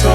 So.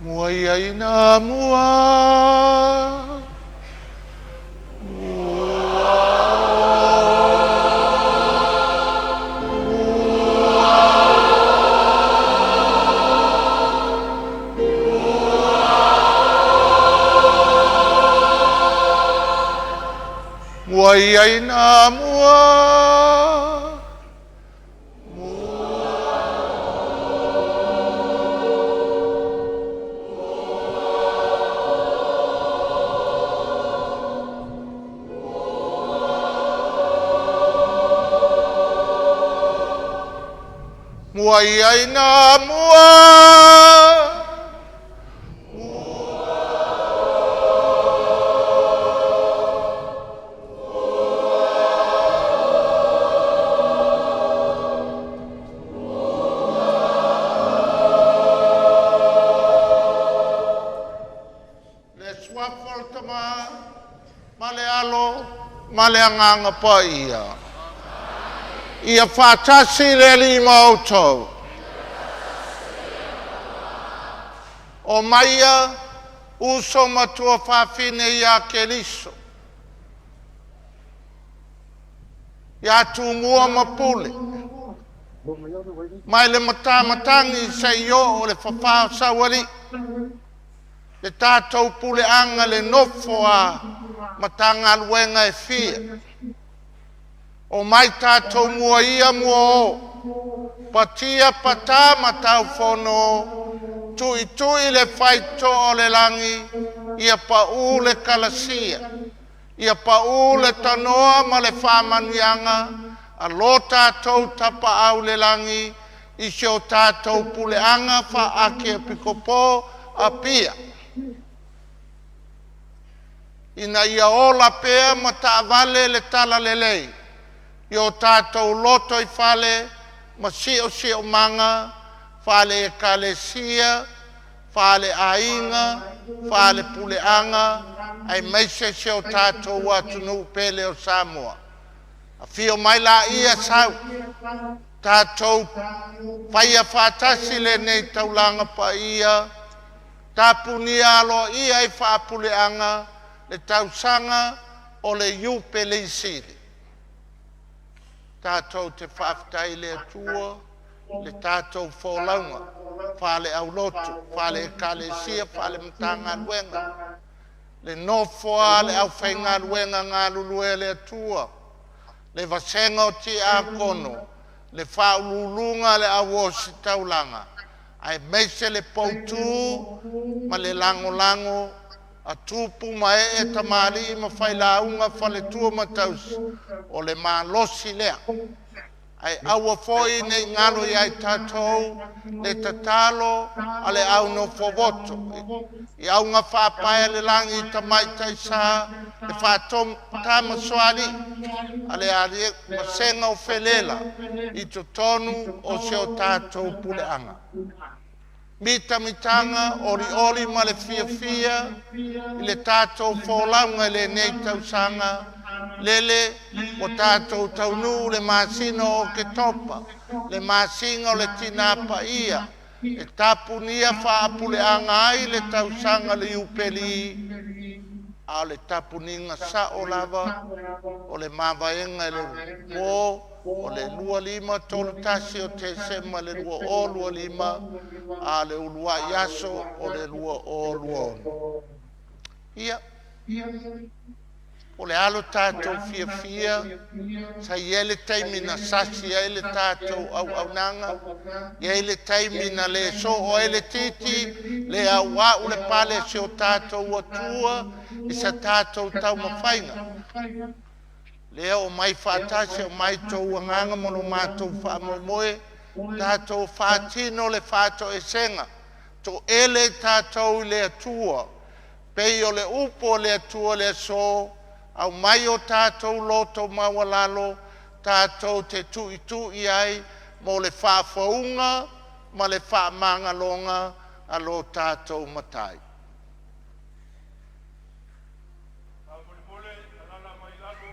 Muaiaina mua. Muaiaina mua. Muaiaina mua. Le suafa o le Tama ma le Alo ma le Agaga Paia. Ia faatasi le Alii ma outou. O maia uso ma tuafafine ia Keriso, ia Tumua ma Pule, mai le matamatagi seia oo i le fafa o Saualii, le tatou puleaga le nofo a Matagaluega e fia, omai tatou mua ia mua o, patia patā mataufono, tuitui le faitotoa o le lagi, ia paū le kalasia, ia paū le tanoa ma le faamanuiaga a lo tatou Tapaau i le lagi i si o tatou puleaga faa-Akiepikopo Apia, ina ia ola pea ma taavale le talalelei i o tatou lotoifale ma siosiomaga faale-Ekalesia, faaleaiga, faalepuleaga, aemaise si o tatou atunuu pele o Samoa. Afio mai laia sau, tatou faia faatasi lenei taulaga paia, tapunia aloaia ai faapuleaga le tausaga o le Iupeli Sili. Tatou te faafetai i le Atua i le tatou folauga faaleaulotu, faale-Ekalesia, faale-Matagaluega, le nofo a le aufaigaluega galulue a le Atua, le vasega o Tiakono, le Faauluuluga a le Au Ositaulaga, aemaise le poutu ma le lagolago a tupu ma ee, tamalii ma failauga, faletua ma tausi, o le malosi lea. Ae aua foi ne i galo ia i tatou le tatalo a le au nofovoto i augafaapae a le lagi i tamaitai sa le faatamasoalii a le vasega o Felela i totonu o si o tatou puleaga. Mitamitaga, olioli ma le fiafia i le tatou folauga i lenei tausaga, lele ua tatou taunuu i le masina o Oketopa, le masina o le Tina Paia, e tapunia faapuleaga ai le tausaga le Iupeli, a o le tapuniga sao lava o le mavaega i le po o le 25 31 o Tesema le 2025, a o le uluai aso o le 2026. Ia, po o le a lo tatou fiafia, sa i ai le taimi na sasi ai le tatou auaunaga, e i ai le taimi na le soo ai le titi, le auau le pale a si o tatou Atua i sa tatou taumafaiga. Lea omai faatasi, aumai outou agaga ma lo matou faamoemoe, tatou faatino le faatoesega, toele tatou i le Atua, pei o le upu a le Atua i le aso, aumai o tatou loto maualalo tatou te tuitui ai mo le faafouga ma le faamagaloga a lo tatou Matai. Alaala mai lalo.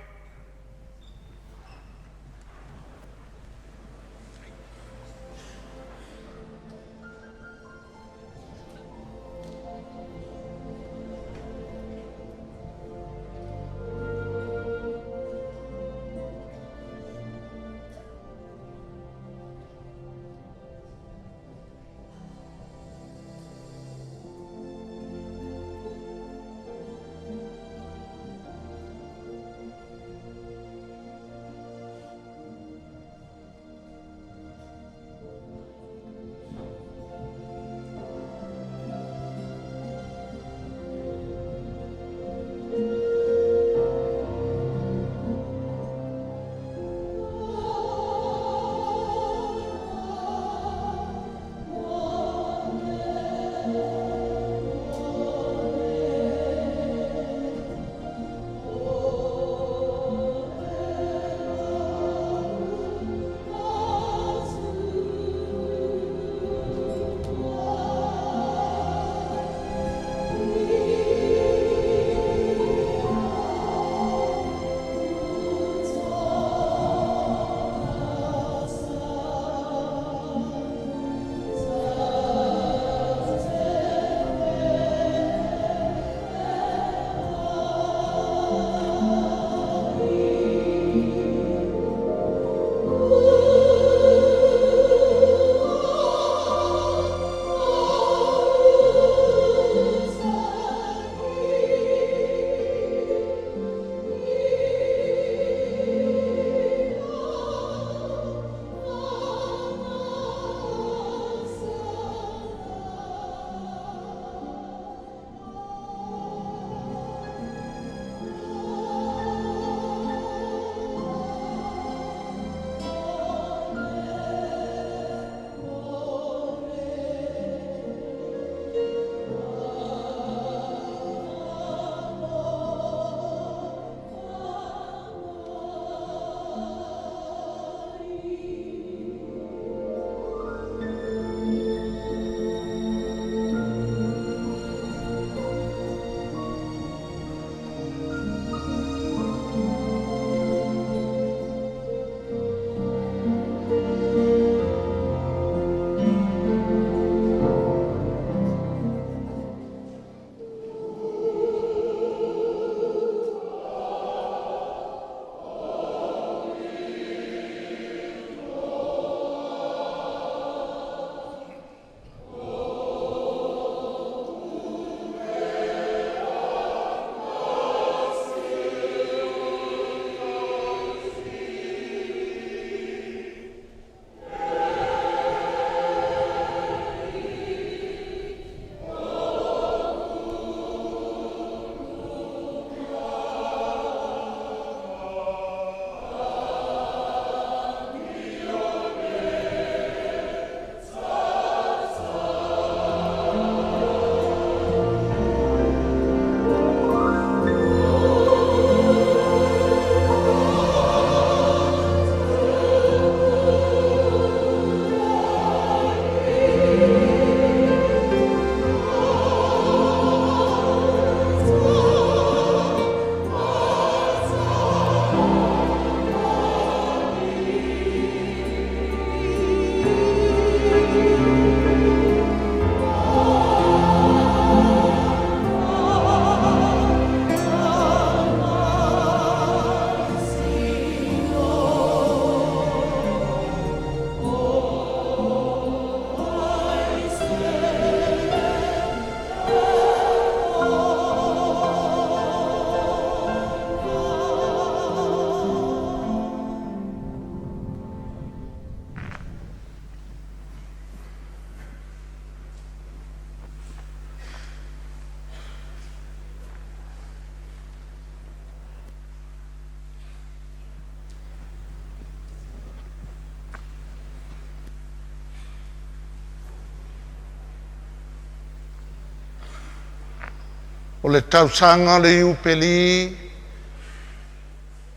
O le tausaga o le Iupeli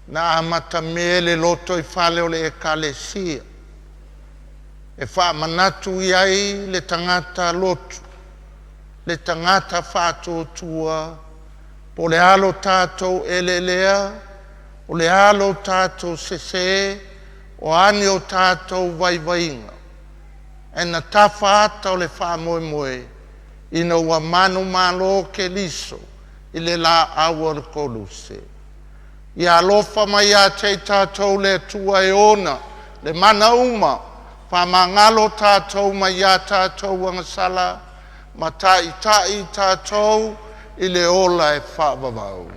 na amatamea le lotoifale o le Ekalesia e faamanatu i ai le tagata lotu, le tagata faatuatua, po o le a lo tatou eleelea, o le a lo tatou sese, o a ni o tatou vaivaiga, ae na tafa ata o le faamoemoe ina ua manumalo Keriso i le laau a le koluse. Ia alofa mai ia te i tatou le Atua e ona le mana uma, faamagalo tatou mai a tatou agasala, ma taitai i tatou i le ola e faavavau.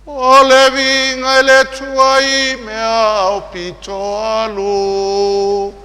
O le viiga i le Atua i mea aupito aluga.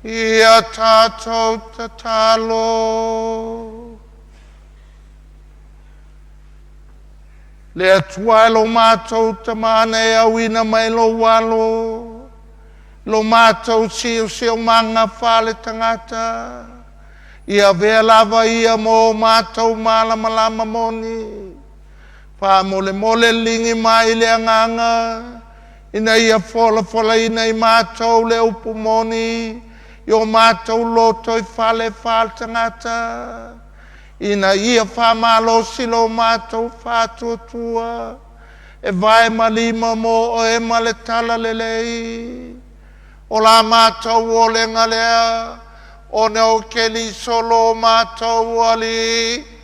Ia tatou tatalo. Le Atua e lo matou Tama na e auina mai lou alo, lo matou siosiomaga faale-tagata, ia avea lava ia mo matou malamalama moni. Faamolemole ligi mai le agaga, ina ia folafolaina i matou le upu moni, i o matou lotoifale faale-tagata, ina ia faamalosi lo matou faatuatua, e vae ma lima mo oe ma le talalelei. O la matou olega lea, ona o Keriso lo matou Alii.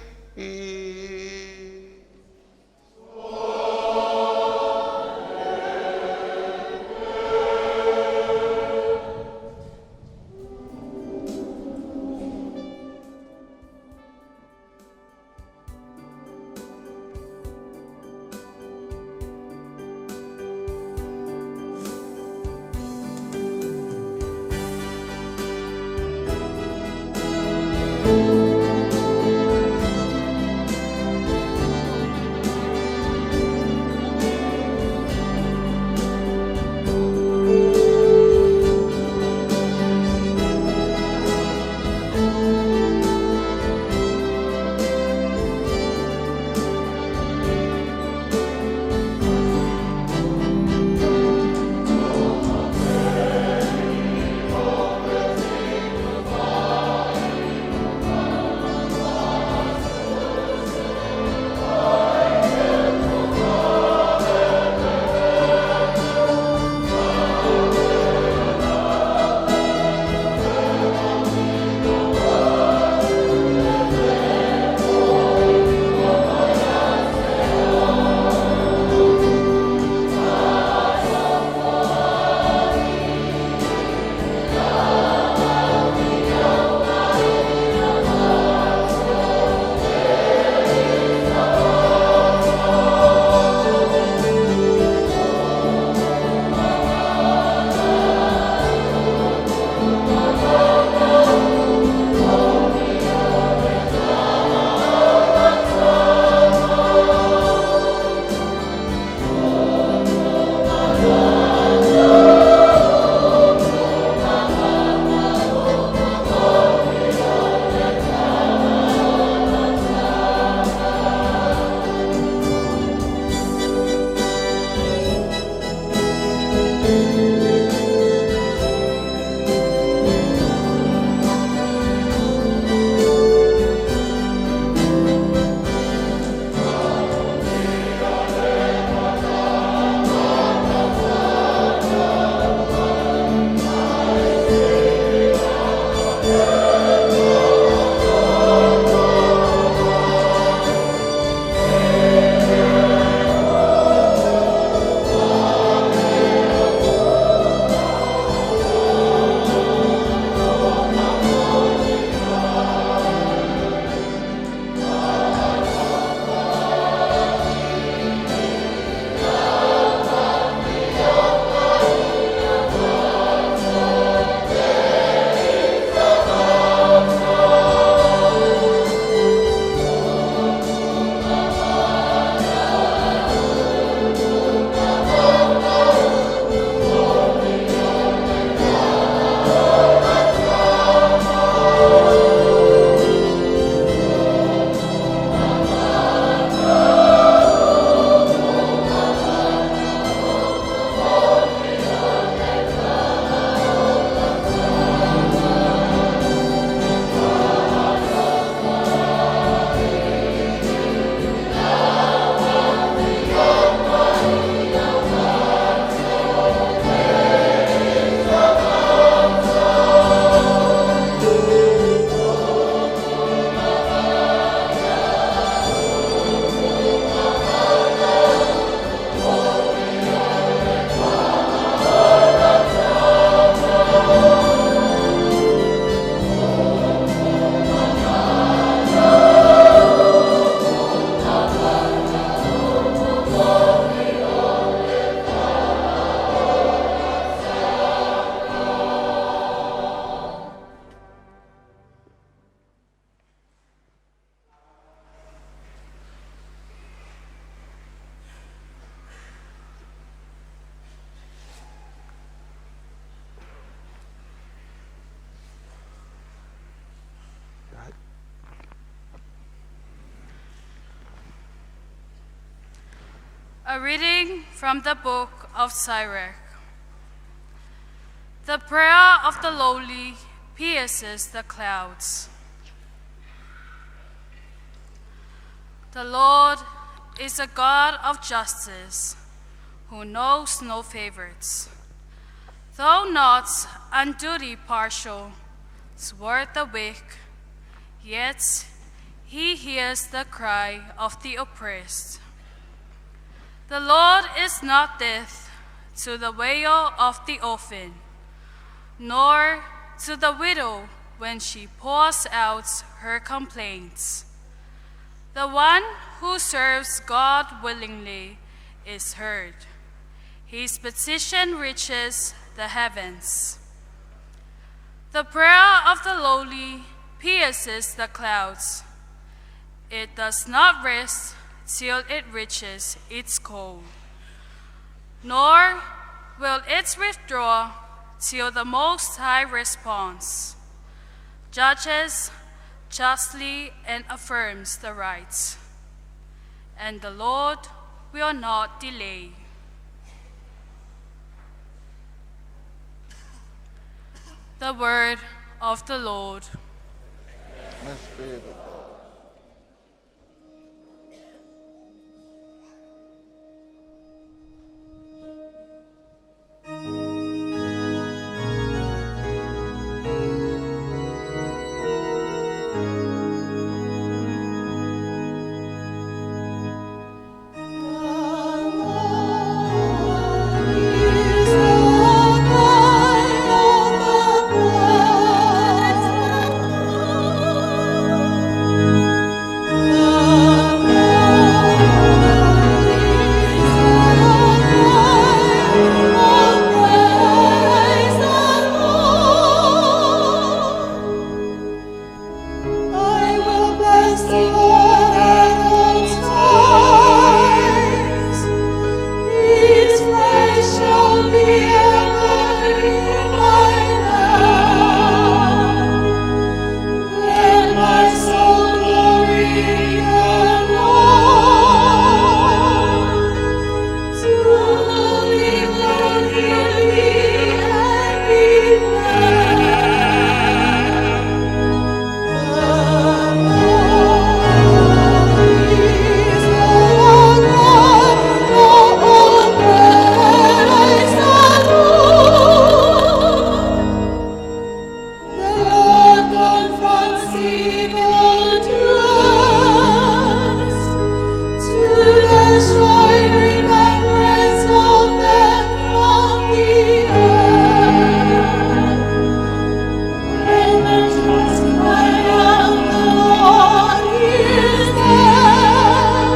A reading from the book of Sirach. The prayer of the lowly pierces the clouds. The Lord is a God of justice, who knows no favorites. Though not unduly partial toward the weak, yet he hears the cry of the oppressed. The Lord is not deaf to the wail of the orphan, nor to the widow when she pours out her complaints. The one who serves God willingly is heard. His petition reaches the heavens. The prayer of the lowly pierces the clouds. It does not rest till it reaches its goal, nor will it withdraw till the Most High responds, judges justly and affirms the right. And the Lord will not delay. The word of the Lord. Thanks be to God. I will bless the Lord at all times. His praise shall be ever in my mouth. Let my soul glory in the Lord. Truly will hear me and be glad. Remembrance of them from the earth. When the just cry out, the Lord hears them,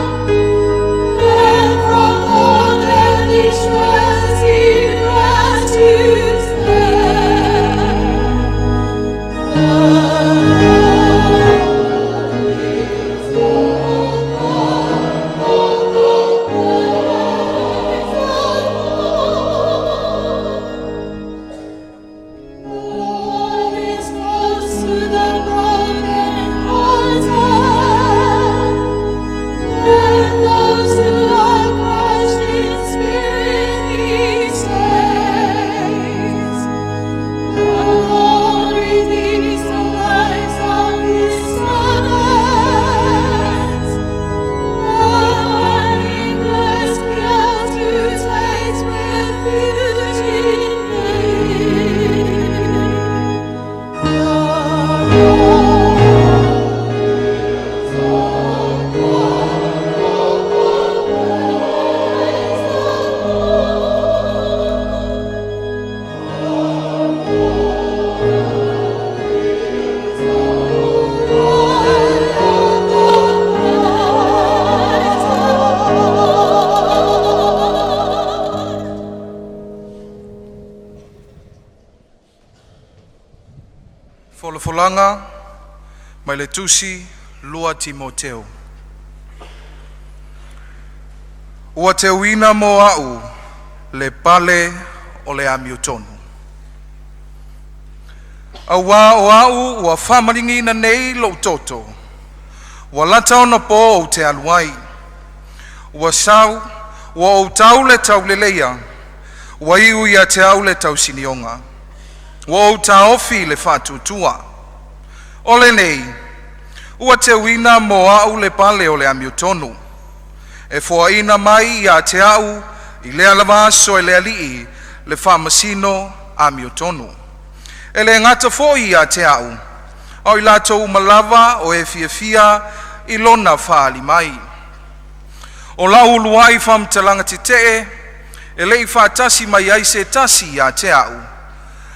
and from all their distress He rescues them. The Lord is the God of the praise the Lord. The Lord is close to the broken-hearted, and those who are crushed in spirit He saves. The Lord redeems the lives of His servants. And when He blessed guilt to take refuge in Him. The Lord is the God of the praise the Lord. The Lord is the God of the praise the Lord. Folafolaga mai le Tusi 2 Timoteo. Ua teuina mo a'u le pale o le amiotonu. Auā o a'u ua faamalieina nei lo'u toto. Ua lata ona po ou te alu ai. Ua sau, Ua ou tau le tauleleia, ua iu ia te au le tausinioga. Ua ou taofi le faatuatua. O lenei, ua teuina mo a'u le pale o le amiotonu, e foaina mai ia te a'u i lea lava aso e le Alii le faamasino amiotonu. E le gata foi ia te a'u, a o i latou uma lava o e fiafia i lona faaali mai. O lau uluai faamatalaga tetee e lei faatasi mai ai se tasi ia te a'u,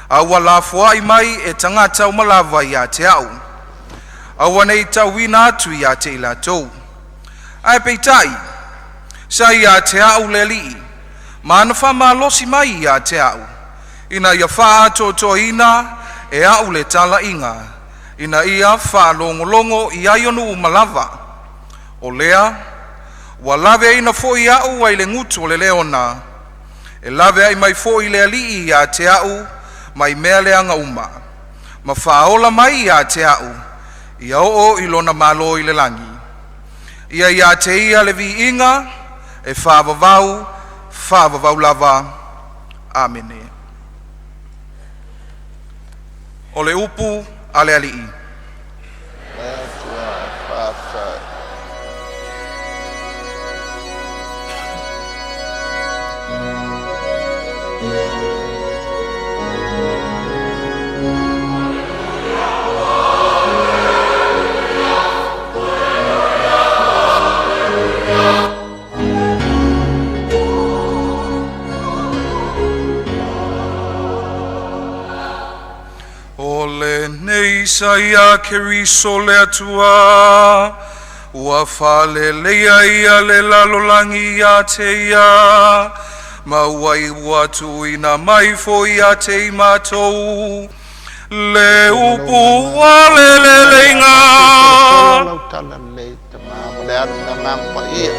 a ua lafoai mai e tagata uma lava ia te a'u, aua nei tauina atu ia te i latou. Ae peitai, sa ia te a'u le Alii, ma ana faamalosi mai ia te a'u, ina ia faaatoatoaina e a'u le talaiga, ina ia faalogologo i ai o nuu uma lava. O lea, ua laveaina foi a'u ai le gutu o le leona, e laveai mai foi le Alii ia te a'u mai mea leaga uma, ma faaola mai ia te a'u, ia oo i lona malo i le lagi. Ia ia te ia le viiga e faavavau, faavavau lava. Amene. O le upu a le Alii. Le Atua e faafetai. O lenei sa ia Keriso le Atua, ua faaleleia ia le lalolagi ia te ia, ma ua i ua tuuina mai foi ia te i matou, le upu o le leleiga. Lau tala lelei tama ma le alu na ngang pa ia.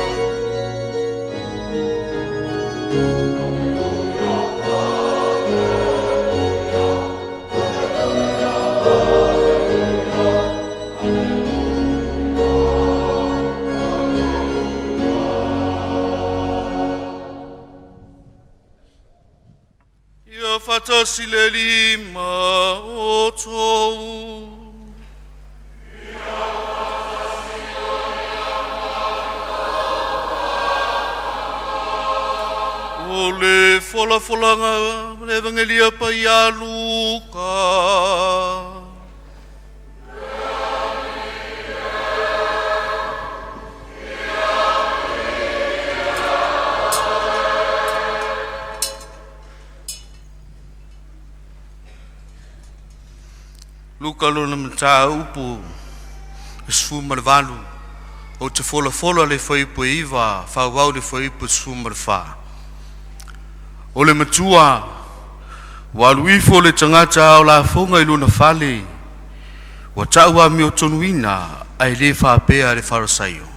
Ia faatasi le Alii ma outou. O le folafolaga ma le Evagelia Paia a Luka. Luka lona mataupu e 18, ou te folafola le fuaiupu e 9, faaauau le fuaiupu e 14. O le matua ua alu ifo le tagata ao lafoga i lona fale, ua tau amiotonuina ae le faapea le Farisaio.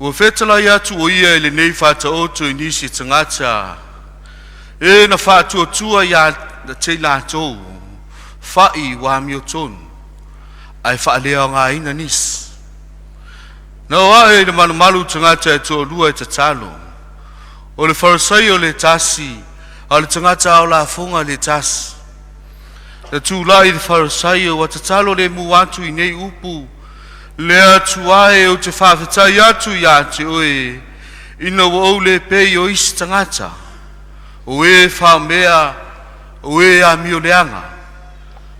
Ua fetalai atu o ia i lenei faataoto i nisi tagata e na faatuatua ia te i latou fa'i ua amiotonu, ae faaleaogaina nisi. Na o ae i le malumalu tagata e toalua e tatalo. O le Farisaio le tasi, a o le tagata ao lafoga le tasi. Na tulai le Farisaio ua tatalo le mu atu i nei upu, le Atua e ou te faafetai atu ia te oe, ina ua ou le pei o isi tagata, o e faamea, o e amio leaga,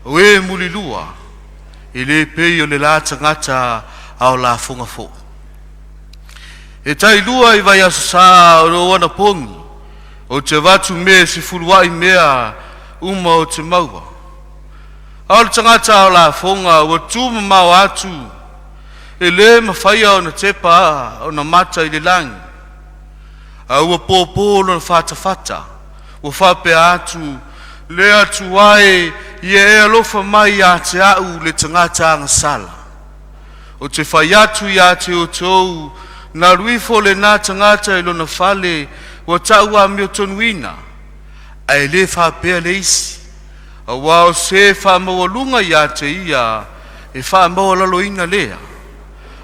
o e mulilua, e le pei o le la tagata ao lafoga fo. E tai lua i vai aso sa o lou anapogi, ou te avatu me se fuluai mea uma o te maua. A o le tagata o lafoga ua tumamao atu, e le mafaia ona tepa ona mata i le lagi. A ua pōpō lona fatafata, ua faapea atu, le Atua e, ia e alofa mai ia te a'u le tagata agasala. O te fai atu ia te outou, na alu ifo lena tagata i lona fale, ua tau amiotonuina, ae le faapea le isi. Auā o se faamaualuga ia te ia, e faamaualaloina lea.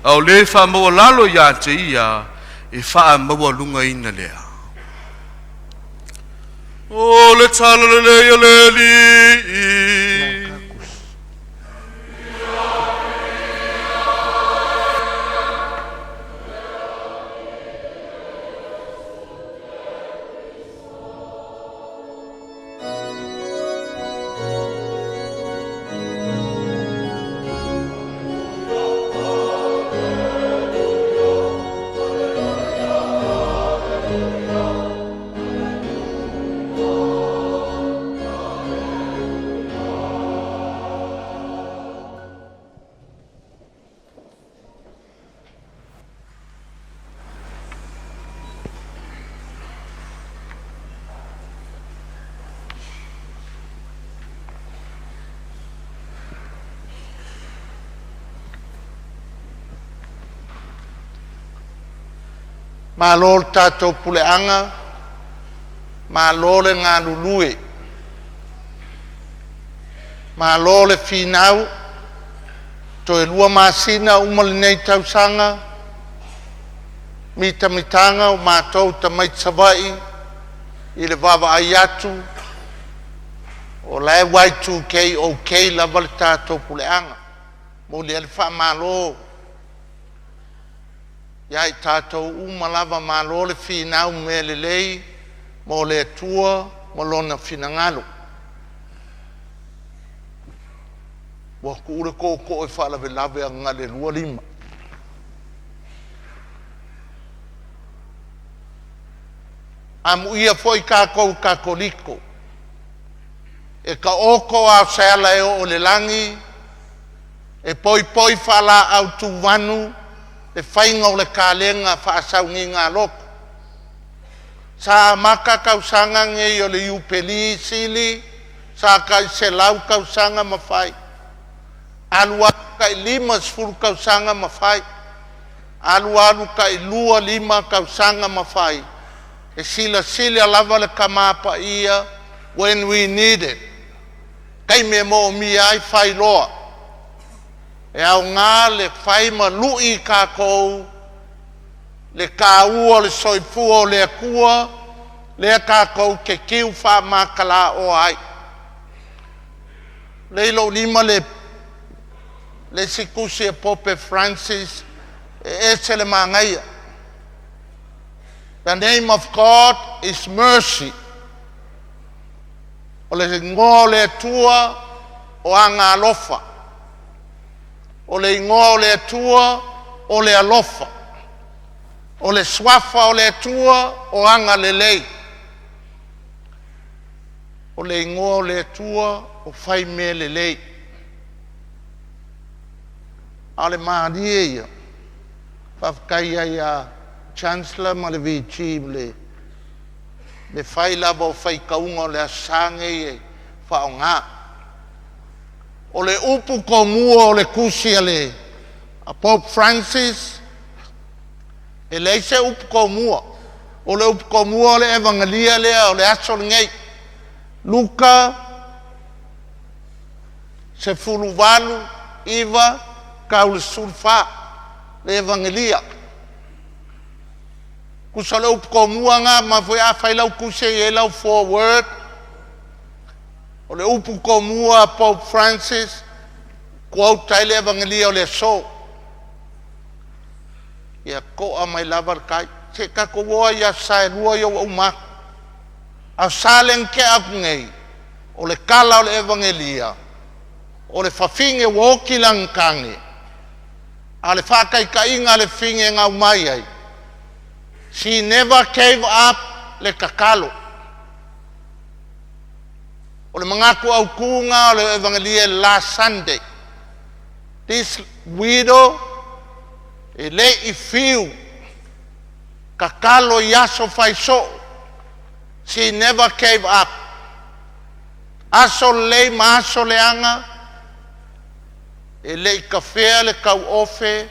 A o le faamaualalo ia te ia, e faamaualugaina lea. O le tala lelei a le Alii. Malo le tatou puleaga, malo le galulue, malo le finau. Toe 2 masina uma lenei tausaga, mitamitaga o matou o tamaiti Savaii i le vaavaai atu o la e Y2K ok lava le tatou puleaga. E momoli ai le faamalo ia i tatou uma lava, malo le finau mea lelei mo le Atua ma Lona finagalo. Ua tu'u le tootoo e faalavelave e lima. Amuia foi tatou Katoliko, e taoto a o se ala e oo i le lagi, e poipoi faalaau tuvanu le faiga o le kalena faasauniga lotu. Sa amata tausaga nei o le Iupeli Sili, sa tai 100 tausaga ma fai, alu alu tai 50 tausaga ma fai, alu alu tai 25 tausaga ma fai. E silasila lava le Tama Paia when we need it. Taimi e moomia ai fai loa. E aoga le fai ma lui i tatou le taua o le soifua o le Atua lea tatou te tiu faamakalaoa ai. Lea i lou lima le isi tusi a Pope Francis e ese le manaia. The name of God is mercy. O le igoa o le Atua o aga alofa. O le igoa o le Atua o le alofa. O le suafa o le Atua o aga lelei. O le igoa o le Atua o fai mea lelei. A o le malie ia, faafetai ai ia Chancellor ma le VG le fai lava o faitauga o le Aso Sa nei e faaaoga. O le upu tomua o le tusi a le a Pope Francis, e leai se upu tomua. O le upu tomua o le Evagelia lea o le aso lenei. Luka 18, 9 tau le 14, le Evagelia. Tusa o le upu tomua lena, ma foi a fai lau tusi e i ai lau foreword. O le upu tomua a Pope Francis, quote ai le Evagelia o le aso. Ia to'a mai lava le tai. Se i tatou o ai i Aso Sa e 2 ia ua uma atu. Aso Sa lea na tea atu nei, o le tala o le Evagelia, o le fafine ua oti lana tane, a o le faataitaiga a le fafine na aumai ai, she never gave up le tatalo. O le manatu autu lena o le Evagelia last Sunday. This widow e le i fiu tatalo i aso fai soo. She never gave up. Aso lelei ma aso leaga, e le i tafea le tauofe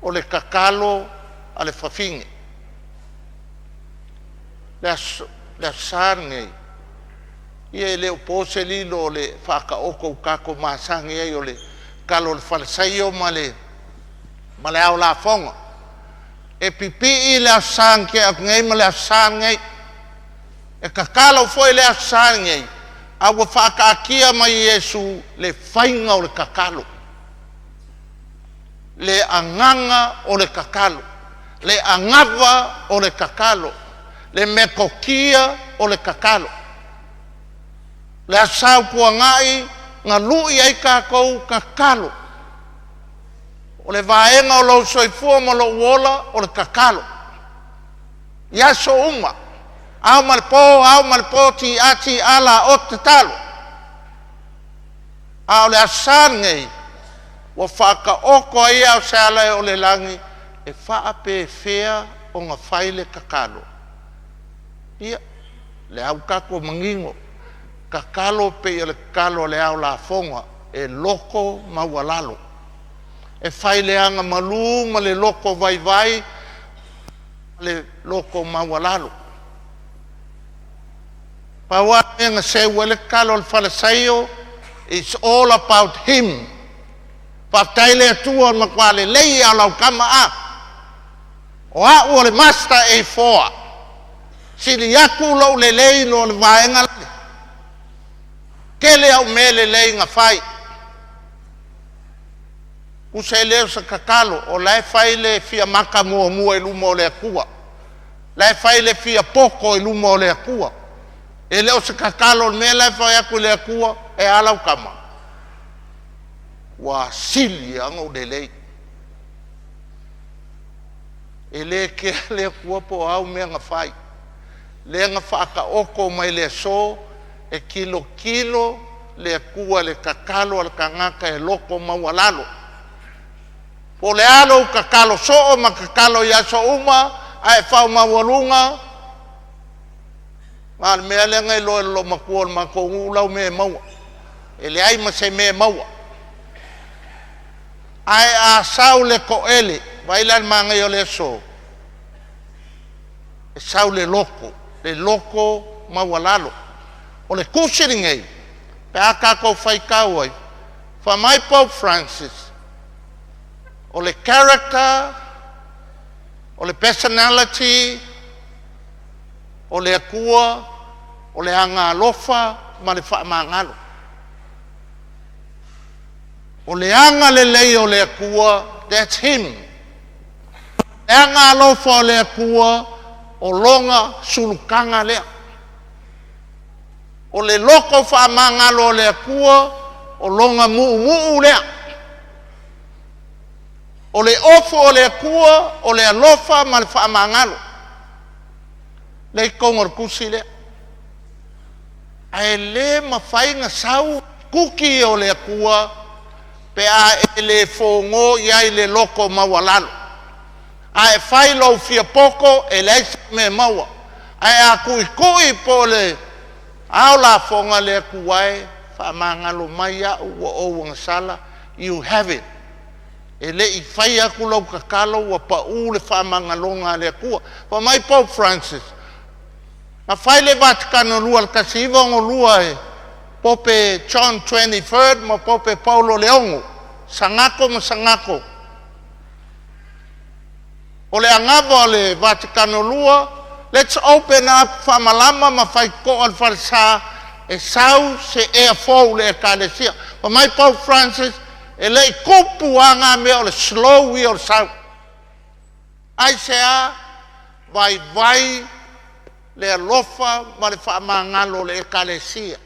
o le tatalo a le fafine. Le Aso Sa lenei, ia e le o po se lilo o le faataoto ua tatou masani ai o le talo o le falesaio ma le Ma le ao lafoga. E pipii le Aso Sa na tea atu nei ma le Aso Sa lenei. E tatalo foi le Aso Sa lenei, a ua faataatia mai e Iesu le faiga o le tatalo, le agaga o le tatalo, le anava o le tatalo, le metotia o le tatalo. Le Aso Sa ua tuanai na lui ai tatou tatalo. O le vaega o lou soifua ma lou ola o le tatalo i aso uma, ao ma le po, ao ma le po, ti'a ti'a laoto tatalo. A o le Aso Sa lenei ua faataoto ai ao se ala e o le lagi e faapefea ona fai le tatalo. Ia, le au tatou manino, tatalo pei o le tatalo a le ao lafoga e loto maualalo. E fai le agamalu ma le loto vaivai ma le loto maualalo. Pau lava le mea na seu ai le tatalo a le Falesaio, it's all about him. Faafetai le Atua o le matua lelei lava o lau tama a. O au o le Master A4. Sili atu lou lelei i lo le vaega lale. Tele au mea lelei na fai. Tusa e le o se tatalo, o la e fai le fia maka muamua i luma o le Atua. La e fai le fia poto i luma o le Atua. E le o se tatalo o le mea la e fai atu i le Atua, e a lau tama? Ua sili lava ona ou lelei. E le kea le Atua po o au mea na fai. Lea na faataoto mai le aso e tilotilo le Atua i le tatalo a le tagata e loto maualalo. Po o le a lou tatalo soo ma tatalo i aso uma ae faamaualuga, na o le mea lea na iloa e le loomatua o le matou nuu lau mea e maua. E leai ma se mea e maua. Ae a sau le toele, vaai la i le manaia o le aso, e sau le loto, le loto maualalo. O le tusi lenei, pe a tatou faitau ai, fai mai Pope Francis, o le character, o le personality o le Atua, o le agaalofa ma le faamagalo. O le agalelei o le Atua, that's him. Le agaalofa o le Atua, o lona sulutaga lea. O le loto faamagalo o le Atua, o lona muumuu lea. O le ofo o le Atua, o le alofa ma le faamagalo. Lea i totonu o le tusi lea. Ae le mafai ona sau kuki o le Atua pe a e le fogo i ai le loto maualalo. A e fai lou fia poto, e leai se mea e maua. Ae a tuitui po o le ao lafoga le Atua e faamagalo mai au ua ou agasala, you have it. E le i fai atu lau tatalo ua pau le faamagaloga a le Atua. Fai mai Pope Francis, na fai le Vatikano II i le 1962 e Pope John 23 ma Pope Paulo le Ono, Sagako ma Sagako. O le anava o le Vatikano II, let's open up faamalama ma fai toa le falesa e sau se ea fou le Ekalesia. Fai mai Pope Francis, e le i tupu lava ngā mea o le slow ia o le sau. Aisea? Vaivai le alofa ma le faamagalo o le Ekalesia.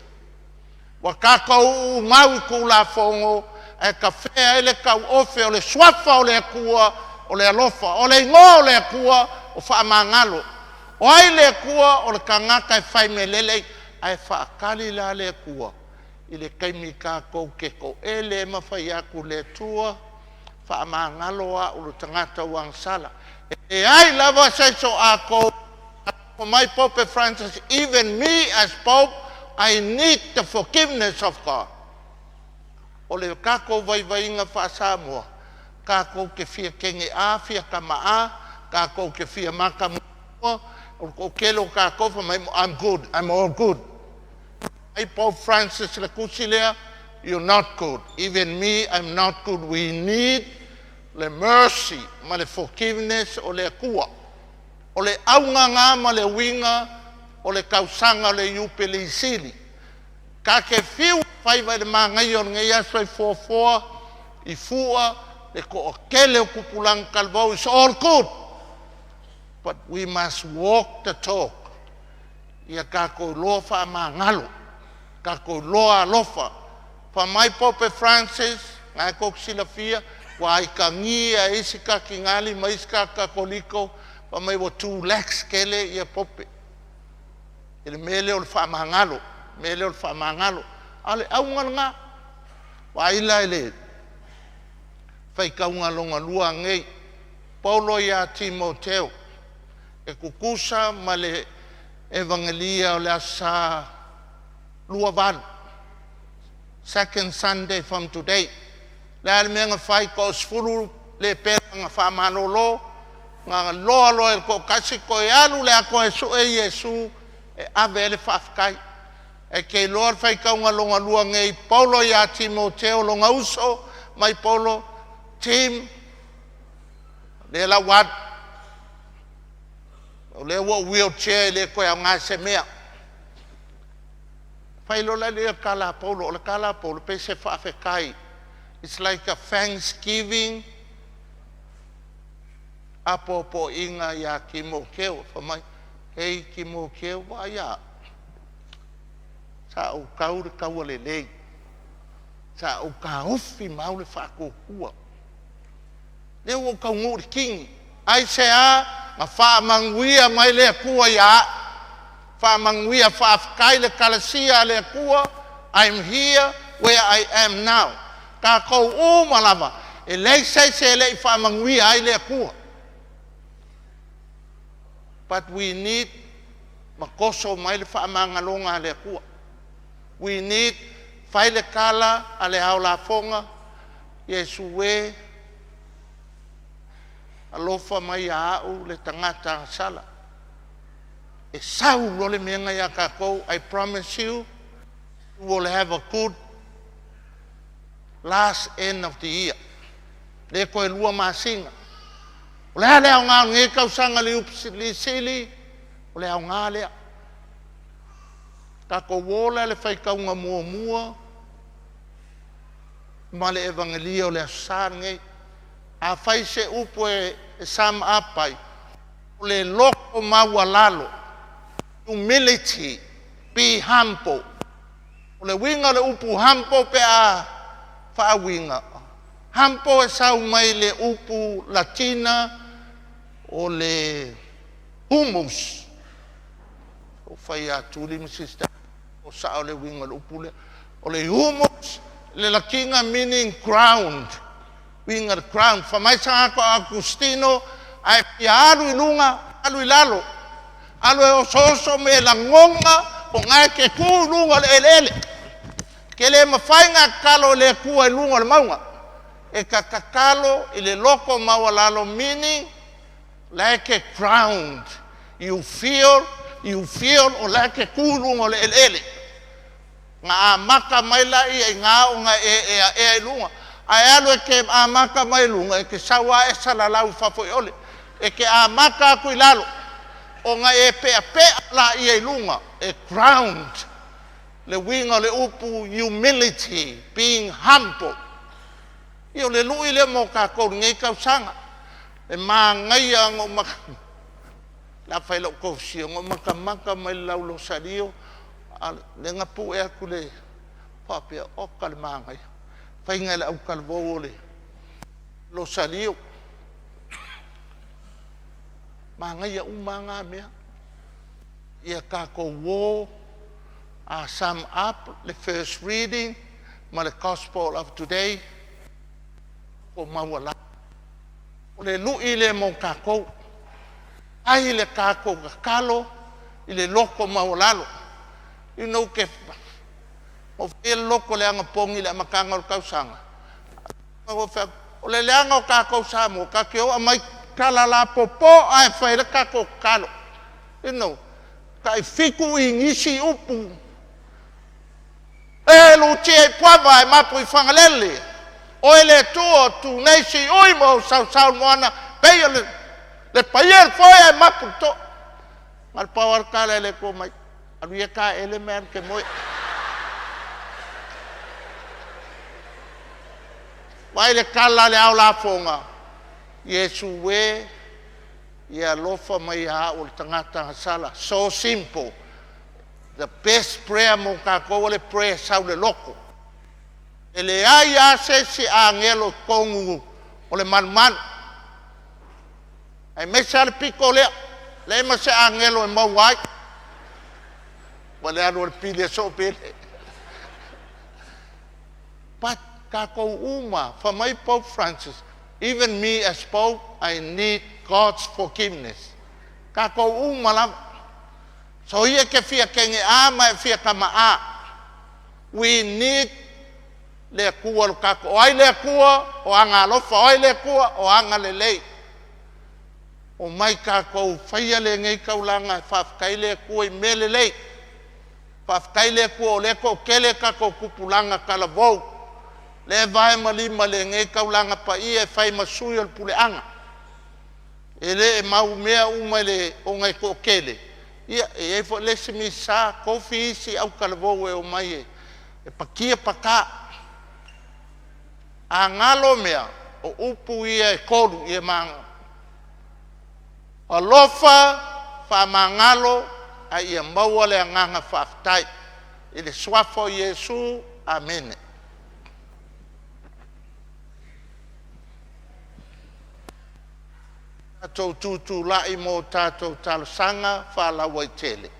Ua tatou uumau i Tulafono ae tafea ai le tauofe o le suafa o le Atua o le alofa. O le igoa o le Atua o faamagalo. O ai le Atua? O le tagata e fai mea lelei ae faatali la le Atua i le taimi tatou te toele e mafai atu le Atua faamagalo au le tagata ua agasala. E leai lava se isi o atou. For my Pope Francis, even me as Pope, I need the forgiveness of God. O le tatou vaivaiga faa-Samoa, tatou te fia kene'a, fia tama'a, tatou te fia maka muamua, o le toatele o tatou fai mai, I'm good, I'm all good. Ai Pope Francis le tusi lea, you're not good. Even me, I'm not good. We need Le mercy ma le forgiveness o le Atua. O le augaga ma le uiga o le tausaga o le Iupeli Sili. Ka ke fiu faiva i le magaia o lenei aso i fuafua i fua le toatele o tupulaga talavou. It's all good. But we must walk the talk. Ia tatou iloa faamagalo, tatou iloa alofa. Fai mai Pope Francis, na e tou te silafia, ua aitagia e isi katinali ma isi katoliko, fai mai ua too lax tele ia Pope. I le mea lea o le faamagalo, mea lea o le faamagalo. A o le auga lena, vaai la i le faitauga lona lua nei, Paulo ia Timoteo, e tutusa ma le Evagelia o le Aso Sa 28, second Sunday from today. Le a le mea na fai 10 lepera na faamalolo, na loa loa e le toatasi toe alu le atoa e sue Iesu e ave ai le faafetai. E te iloa le faitauga lona lua nei, Paulo ia Timoteo lona uso mai Paulo, Tim, lea la ua alu, o lea ua ou wheelchair e le toe aoga i se mea. Fai loa la lea tala a Paulo, o le tala a Paulo pe se faafetai. It's like a thanksgiving apoapoaiga ia Timoteo. Fai mai, hei Timoteo, vaai au, sa ou tau le taua lelei, sa ou taofi ma au le faatuatua. Lea ua ou taunuu i le kini. Aisea? Na faamanuia mai le Atua ia au. Faamanuia, faafetai le kalasia a le Atua. I'm here where I am now. Tatou uma lava, e leai se isi e le i faamanuia ai le Atua. But we need ma toso mai le faamagaloga a le Atua. We need fai le tala a le ao lafoga, Iesu e alofa mai ia au le tagata agasala. E sau loa le mea ia tatou, I promise you, you will have a good last end of the year. Le toe 2 masina. O le a le aoga o lenei tausaga le Iupeli, o le aoga lea. Tatou o la le faitauga muamua ma le Evagelia o le Aso Sa lenei. A fai se upu e sum up ai, o le loto maualalo, humility, be humble. O le uiga o le upu humble pe a faauiga. Humble e sau mai le upu Latina o le humus. O fai atu li ma sister o sao le uiga o le upu lea. O le humus, le Latina meaning ground. Uiga le ground. Fai mai sa ko Agustino, ai fia alu i luga, alu i lalo. Alu e oso oso me lagona, o ngai ke tu i luga o le eleele. Ke le mawhai ngā tatalo i le Atua i luga o le mauga. E ka tatalo i le loko maualalo, meaning like a ground. You feel o like e tu i luga o le eleele. Nga amata mai la ia i ngā o ngā e ea ea i luga. Ae alu e ke amata mai luga, e ke sau a e salalau i fafo i ole. E ke amata aku i lalo. O ngā e pea pea la ia i luga. E ground. Le uiga o le upu humility, being humble. Ia o le lui lea mo tatou lenei tausaga. E magaia ngo maka la fai lau kofisia ngo makamaka mai le lau losalio a le ngapu e atu le faapea o ka le magaia. Faiga le au talavou o le losalio. Magaia uma ngā mea. Ia tatou o a sum up the first reading ma le gospel of today o maua. O le lui le mo tatou. Ai le tatou tatalo i le loko maualalo. You know ke o fai le loko le agapogi le amataga o le tausaga. O le leaga o tatou Samoa, ka te o mai tala la popo ae fai le tatou tatalo. Tai 7 inisi upu. E lutia i puava e mapu i Fagalele. Oe le Atua o tu nei siui ma ou sausau moana, pei o le paia le foe ae mapu le to'a. Ma le pau lava le tala e le Atua mai, alu ia taele mea alu e te moe. Vaai le tala a le ao lafoga, Iesu e, ia alofa mai ia au o le tagata agasala. So simple. The best prayer mo tatou o le prayer sau le loto. E leai lava se isi agelo i totonu o le malumalu, aemaise lava le pito lea, leai ma se agelo e maua ai. Ua le alu o le pili e soopele. But tatou uma, fai mai Pope Francis, even me as Pope, I need God's forgiveness. Tatou uma lava. So ia te fia kene'a ma e fia tama'a. We need le Atua lo tatou. O ai le Atua? O aga alofa. O ai le Atua? O aga lelei. O mai tatou faia lenei taulaga e faafetai le Atua i mea lelei. Faafetai le Atua o lea e toatele tatou tupulaga talavou, lea e vae ma lima i lenei taulaga paia e fai ma sui o le puleaga. E le mau mea uma ona e toatele. Ia, e i ai foi le isi Minisita, tofi isi autalavou e omai e patia pata. A galo mea, o upu ia e tolu ia maga. Alofa, faamagalo, a ia maua le agaga faafetai. I le suafa o Iesu, amene. Tatou tutulai mo tatou talosaga faalauaitele.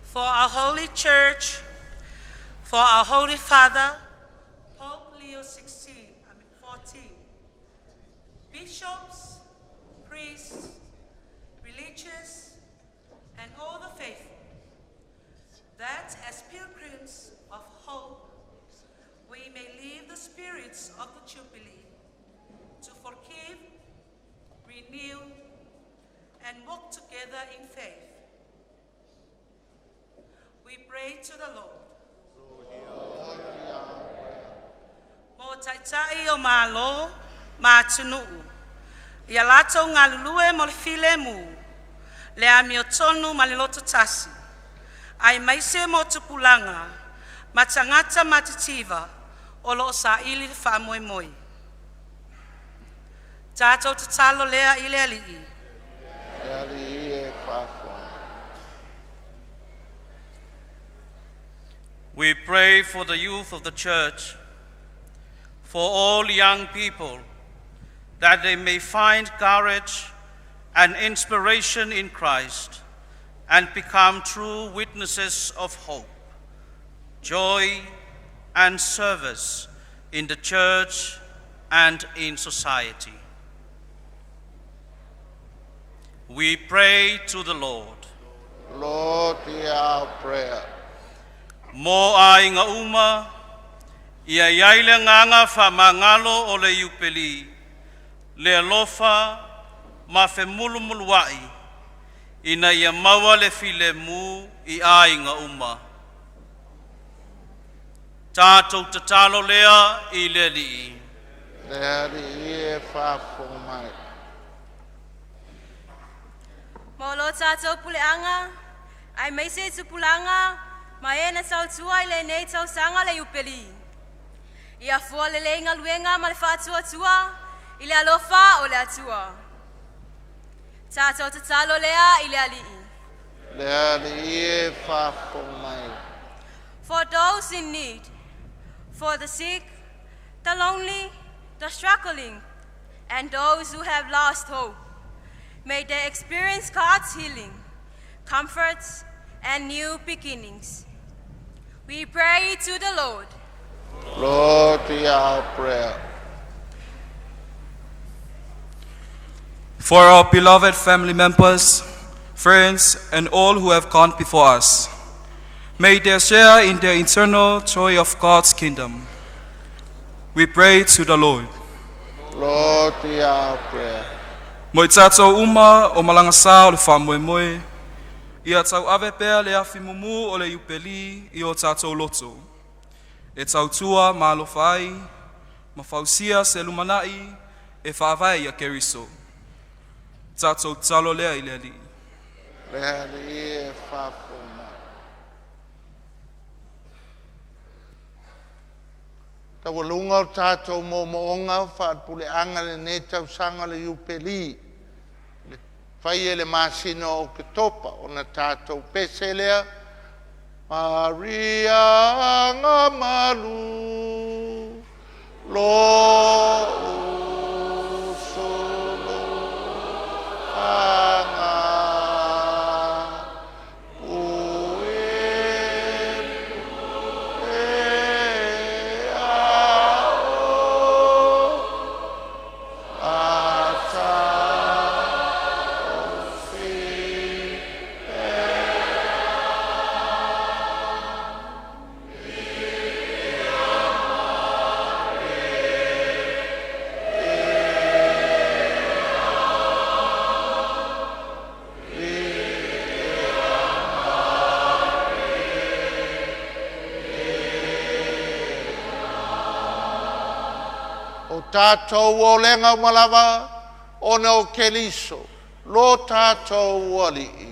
For our Holy Church, for our Holy Father, Pope Leo 16, I mean 14, bishops, priests, religious, and all the faithful, that as pilgrims of hope, we may live the spirits of the Jubilee, to forgive, renew, and walk together in faith. We pray to the Lord. Mo taitai o malo ma atunuu. Ia latou galulue mo le filemu, le amiotonu ma le loto tasi, aemaise mo tupulaga ma tagata matitiva o lo o saili le faamoemoe. Tatou tatalo lea i le Alii. Le Alii e faafofoga. We pray for the youth of the church, for all young people, that they may find courage and inspiration in Christ and become true witnesses of hope, joy, and service in the church and in society. We pray to the Lord. Lord, hear our prayer. Mo aiga uma, ia i ai le agaga faamagalo o le Iupeli, le alofa ma femulumuluai, ina ia maua le filemu i aiga uma. Tatou tatalo lea i le Alii. Le Alii e faafofoga mai. Mo lo tatou puleaga, aemaise tupulaga, ma e na tautua i lenei tausaga le Iupeli. Ia fua lelei galuega ma le faatuatua i le alofa o le Atua. Tatou tatalo lea i le Alii. Le Alii e faafofoga mai. For those in need, for the sick, the lonely, the struggling, and those who have lost hope, may they experience God's healing, comforts, and new beginnings. We pray to the Lord. Lord, hear our prayer. For our beloved family members, friends, and all who have gone before us, may they share in the eternal joy of God's kingdom. We pray to the Lord. Lord, hear our prayer. Mo I tātou uma o malagasa o le faamoemoe, ia tauave pea le afi mumu o le Iupeli i o tātou loto. E tautua ma alofa ai, ma fausia se lumanai e faavae ia Keriso. Tātou tatalo lea i le Alii. Le Alii e faafofoga mai. Taualuga o tātou moomooga faalepuleaga lenei tausaga le Iupeli. Le faia i le masina o Oketopa ona tātou pese lea. Maria Agamalu Lo'u Solofaga Pue Pue Ao Ata Ofi. O tātou olega uma lava, ona o Keriso, lo tātou Alii.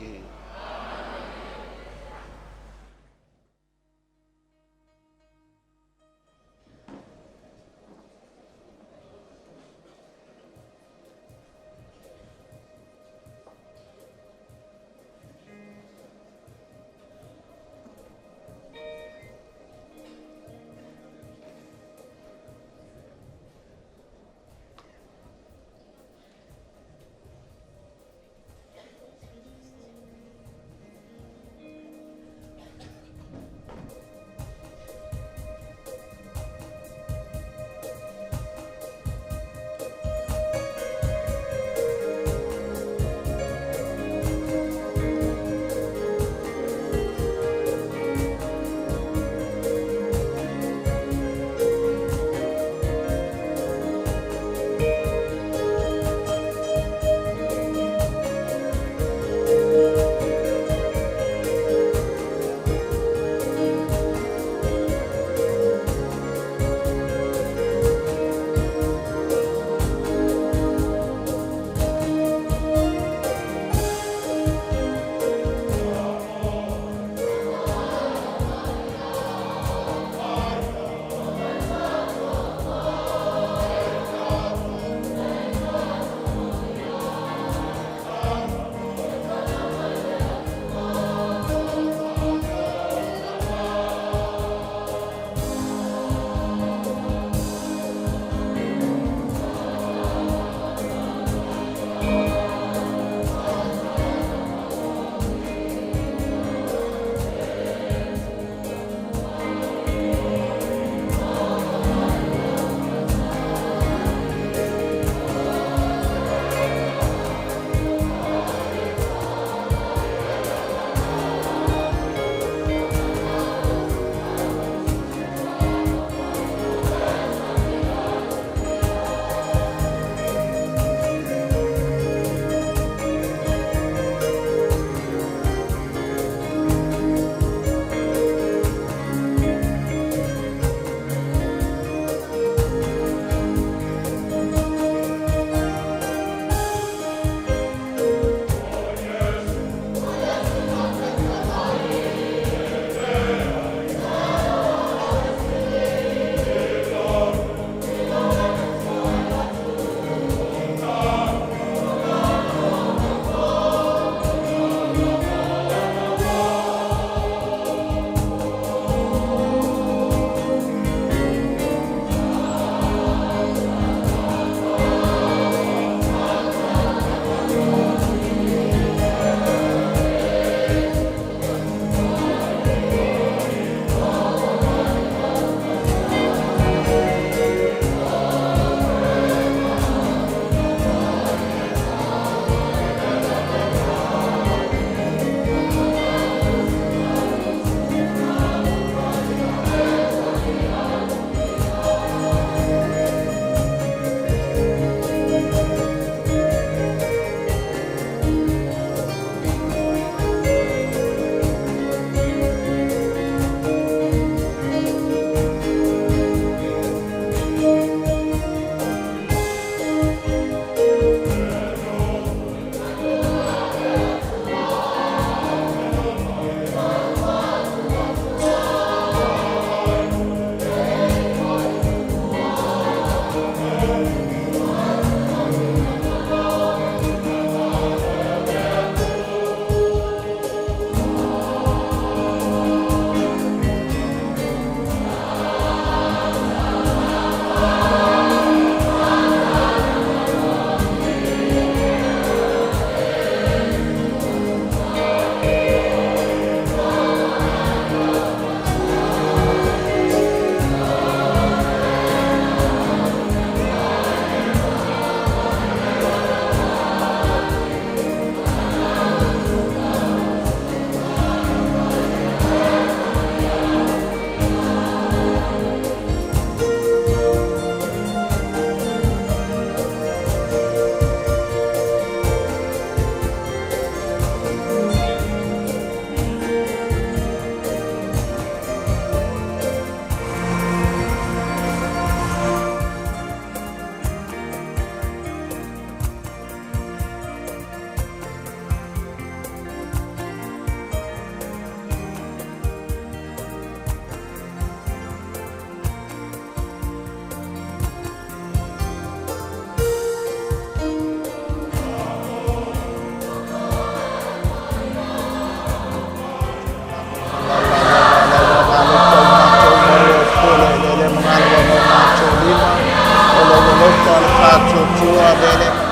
Atua lele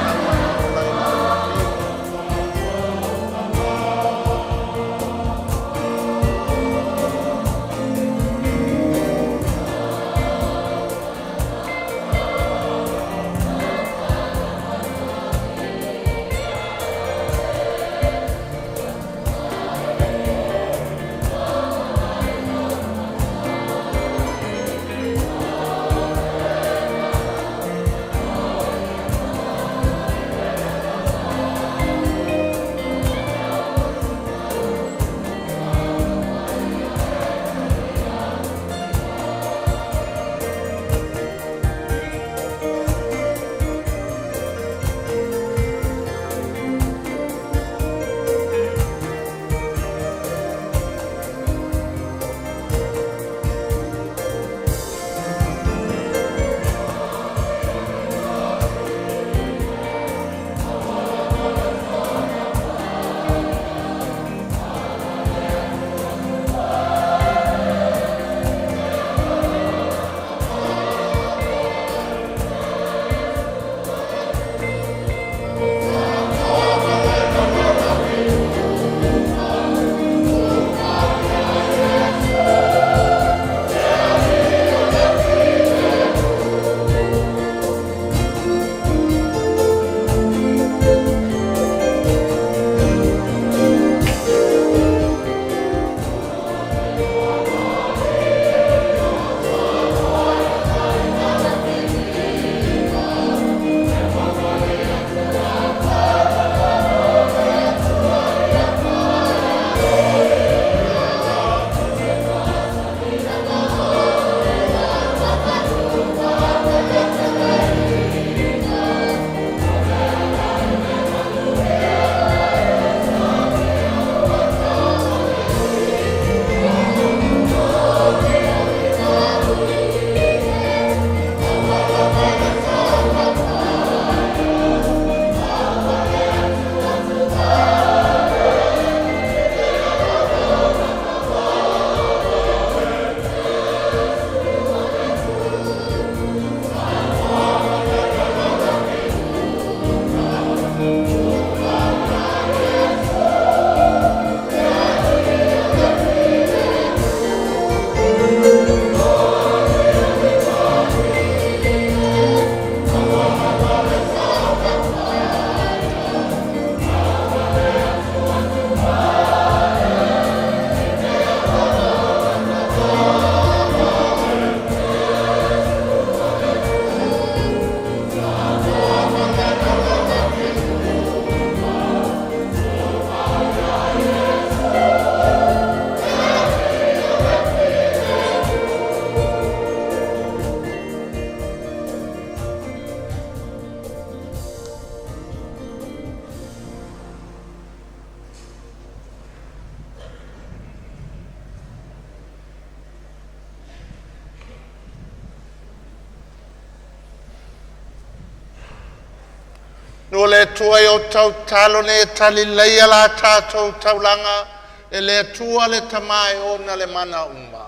No le Atua i o tautalo nei e tali leia la tātou taulaga e le Atua le Tama e ona le mana uma.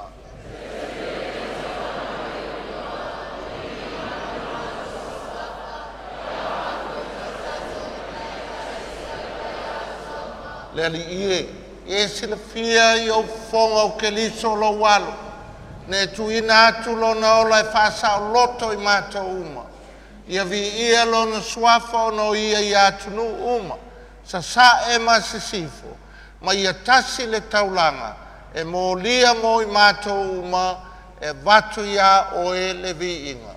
Le alii e, e silafia i ou fofoga o Keriso lou alo, na e tuuina atu lona ola e faasaoloto i matou uma. Ia viia lona suafa ona o ia i atunuu uma, sasae ma sisifo, ma ia tasi le taulaga e molia mo i matou uma e avatu iā oe le viiga.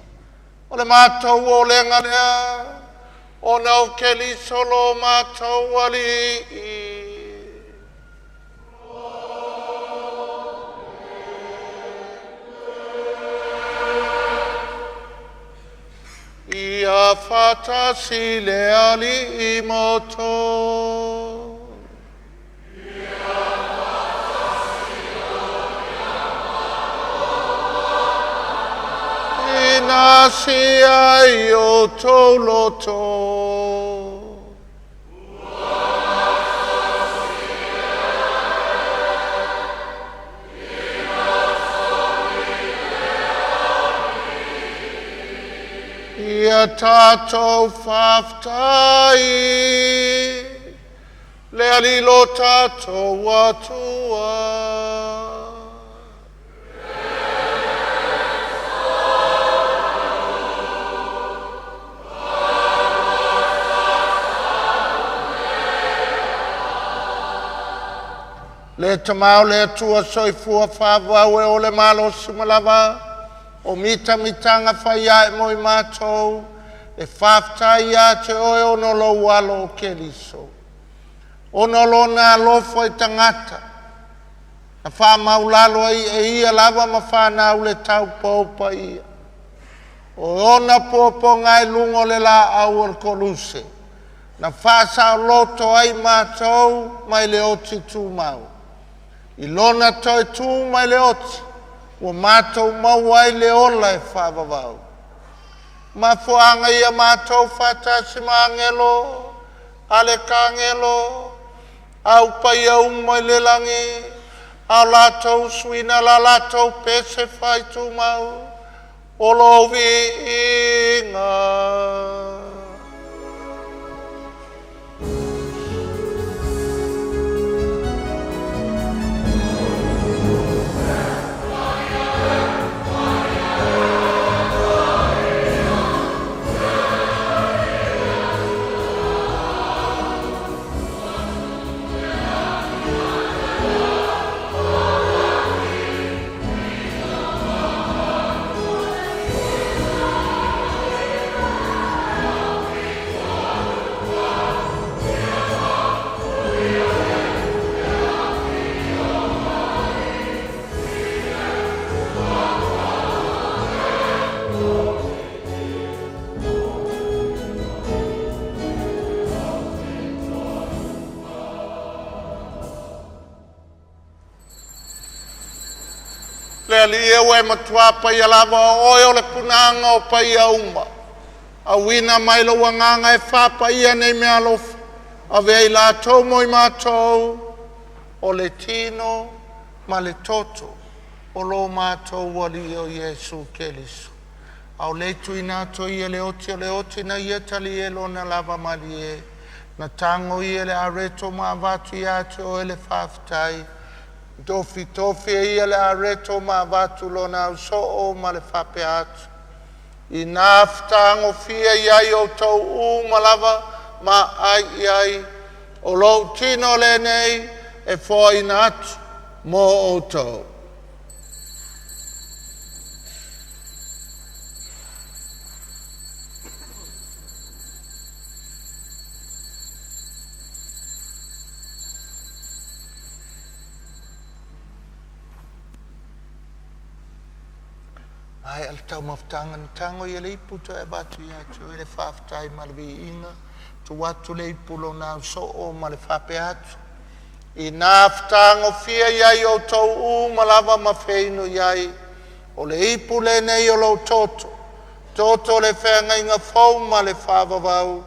O le matou olega lea, ona o Keriso lo matou Alii. Ia faatasi le Alii ma outou. Ina sia i outou loto. Ia tātou whaftai, le ali lo tātou atua. Le tamau le atua soifua whāwau e o le malo sumalava, o mita mitanga whai e moi mātou, e whaftai ia te oe ono lo walo o keliso. Ono lo nā lofo i tangata, na wha maulalo ai e ia lava ma whanau le tau pōpa ia. O ona pōpō ngai lungo le la au o le koluse, na wha loto ai mātou mai le oti tūmau. I lona toi tū mai le oti, ua mātou mau ai le ola e whaavavau. Mafuanga ia mātou whatasi maangelo, ale kangelo, au pai au mai le langi, au lātou suina la lātou pese whai tūmau, o lo viinga. Le ali e ue matua pai alava oe o le punanga o pai a uma. A wina mai lo wanganga e whapa ia nei mea alofa. A vea i lātou mo i mātou o le tino ma le toto o lo mātou wali o Iesu Keliso. Au le tuina to ia le oti o le oti na ia tali e lona lava mali e. Na tango ia le areto ma avatu ia te o ele whaftai. Tofi tofi e ia le areto ma avatu lona au soo ma le whape atu. I nā whataango fia iai o tau u malava ma ai iai o lou tino le nei e foa ina atu mō o tau. Ai al tau mafutanga na tango ia le ipu to e batu ia tu e le whaftai ma le viinga, tu watu le ipu lo nā soo ma le whape atu. I nā whataango fia iai o tau u malava ma wheino iai, o le ipu le nei o lau toto, toto le whengainga fau ma le whavavau,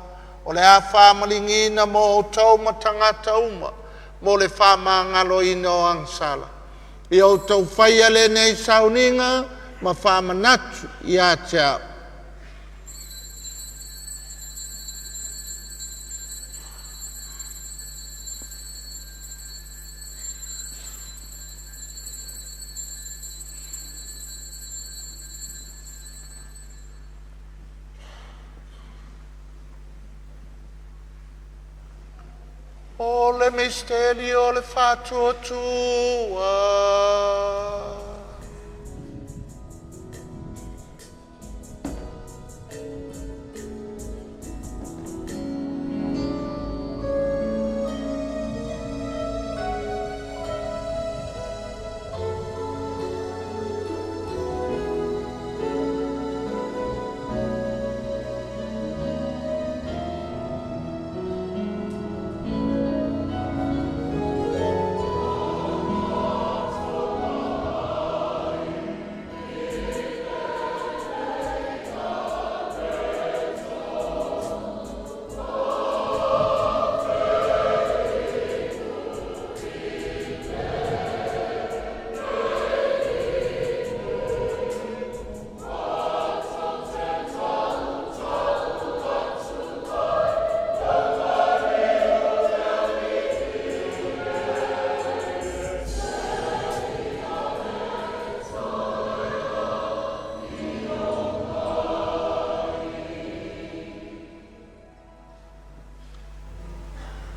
o le a whamalingina mo o tau matangata uma, mo le whamangalo ina o angsala. I o tau whaia le nei sauninga, ma whamanatu ia te au. O le misteri o le whatuatua.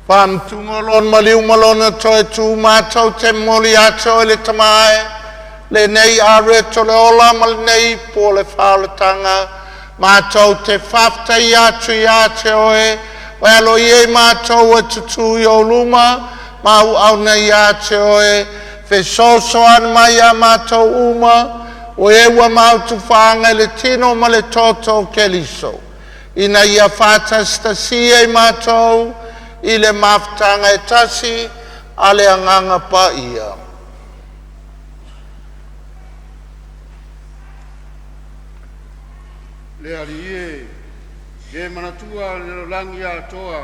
Whamtunga lon maliu malona toe tū mātou te moli ato e le tamae, le nei are to le ola ma le nei po le whaolatanga, mātou te whaftai atu i a te oe, wai alo i e mātou e tutu i o luma, mau au nei a te oe, fe soso an mai a mātou uma, o e ua mau tu whaanga le tino ma le toto keliso. Ina ia whātastasia i mātou, i le mafutanga e tasi, a le anganga pa ia. Le ali e, e manatua le lolangi atoa.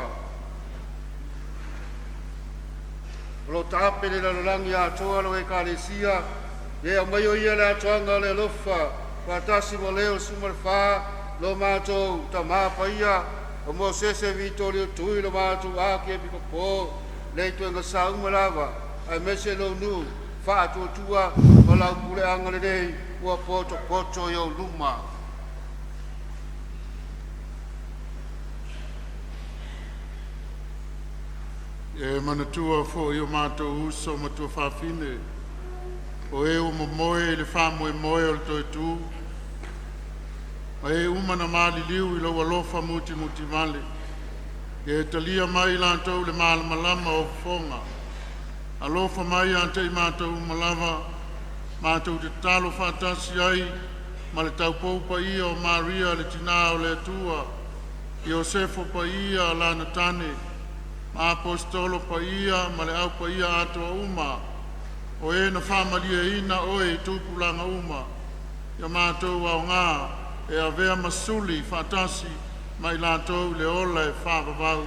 O lo tape le lalolangi atoa lo e kalesia, e au mai o ia le atoanga le alofa, whatasi mo leo sumarwha, lo mātou tamapa ia, o mo sese vitori o tui lo mātou ake piko le tuenga sa umalava, ai mese lo nu, wha atua ma lau pule anga le nei, ua poto poto i o luma. E manatua fo i o mātou uso matua whawhine, o e o moe i le wha moe moe o le toi tū, ma e umana maali liu i lau alofa muti muti vale, e talia mai lātou le malamalama o fonga, alofa mai a te i mātou umalava, mātou te talo whātasi ai, ma le taupou ia o Maria le tina o le Atua, Iosefo pa ia lana tane, ma apostolo pa ia ma le au pa ia atoa uma, o e na whamalia ina oe i tupulanga uma, ia mātou au ngā, e avea masuli whātasi, mai lātou le ola e whāvavau,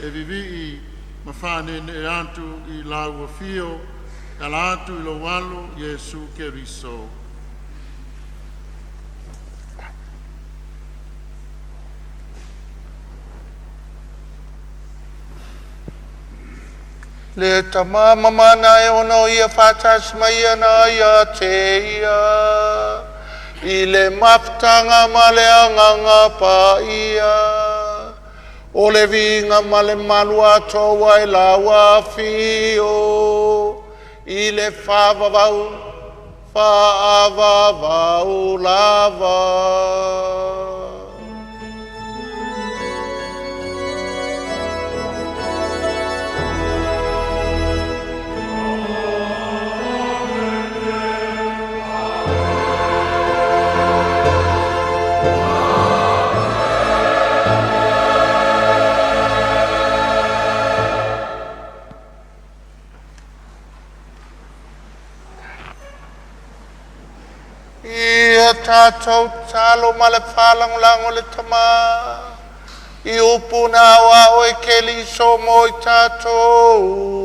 e vivii ma whānene e atu i lau fio, e ala atu i lo walo, Iesu Keriso. Le tama mamana e ono ia whātas mai ana ia te ia, i le mafutanga ma le anganga pa ia, o le vinga ma le malu atoa e laua fio, i le whaavavau, whaavavau lava. Ia tātou talo ma le whalangolango le tama, i upu nā wa oe ke liso mo i tātou.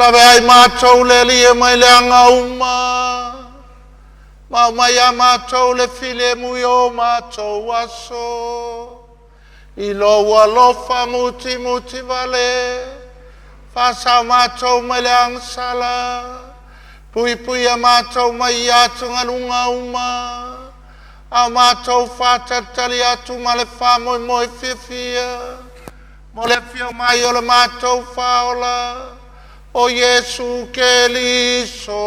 Lave ai mātou le lia mai le anga uma. Ma o mai a mātou le file mui o mātou aso. I lo alofa muti muti vale. Whasau mātou mai le angsala. Pui pui a mātou mai atu ngalunga uma. A mātou whātatali atu ma le wha moi moi whiawhia. Mo le whio mai o le mātou whaola. O Yesu Keliso.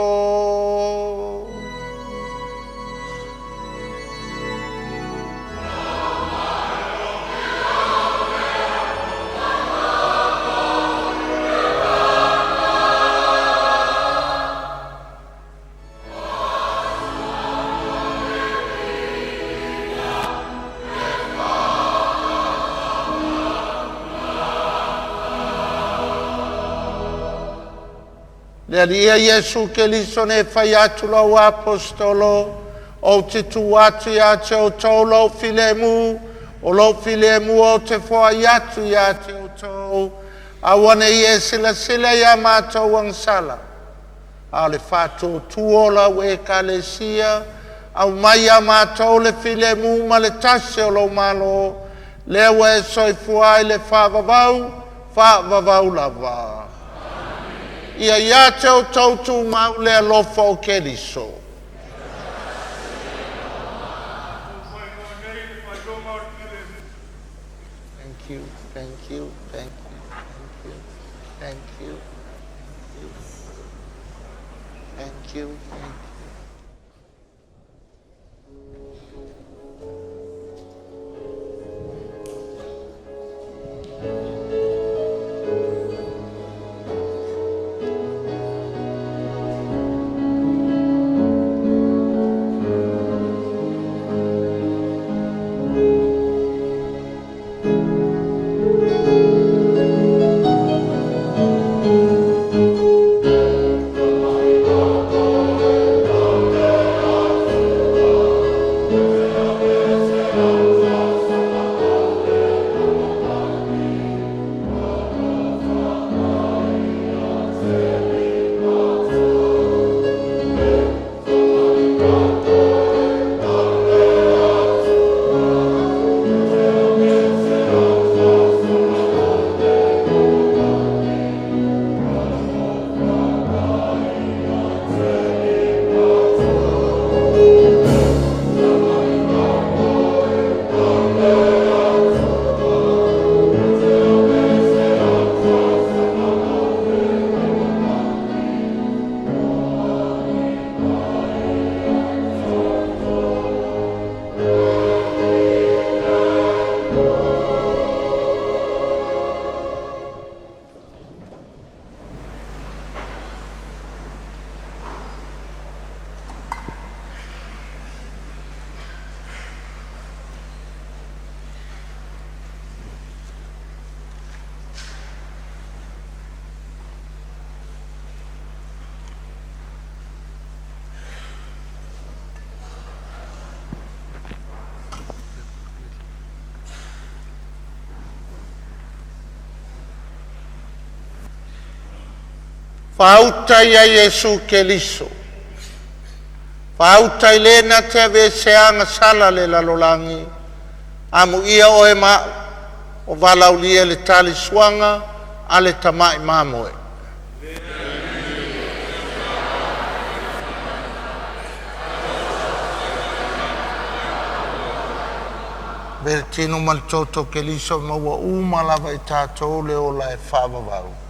Le alia Yesu Keliso ne whai atu lau apostolo, o te tu atu ia te o tau lau filemu, o lau filemu o te whai atu ia te o tau, awane ie sila sila ia mātou angsala. A le whātō tuo lau e kalesia, au mai a mātou le filemu ma le tasi o lau malo, lea ua e soifua ai le whaavavau, whaavavau lava. Ia ia te o tautu mau le alofa o Keriso. Thank you, thank you, thank you, thank you, thank you, thank you, thank you, thank you. Whauta ia Yesu Keliso. Whauta i lena te ave se anga sala le lalolangi. Amu ia oe ma o valaulia le tali suanga a le tamai mamoe. Vertino ma le toto Keliso maua uma lava i tātou le ola e whaavavau.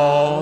Sia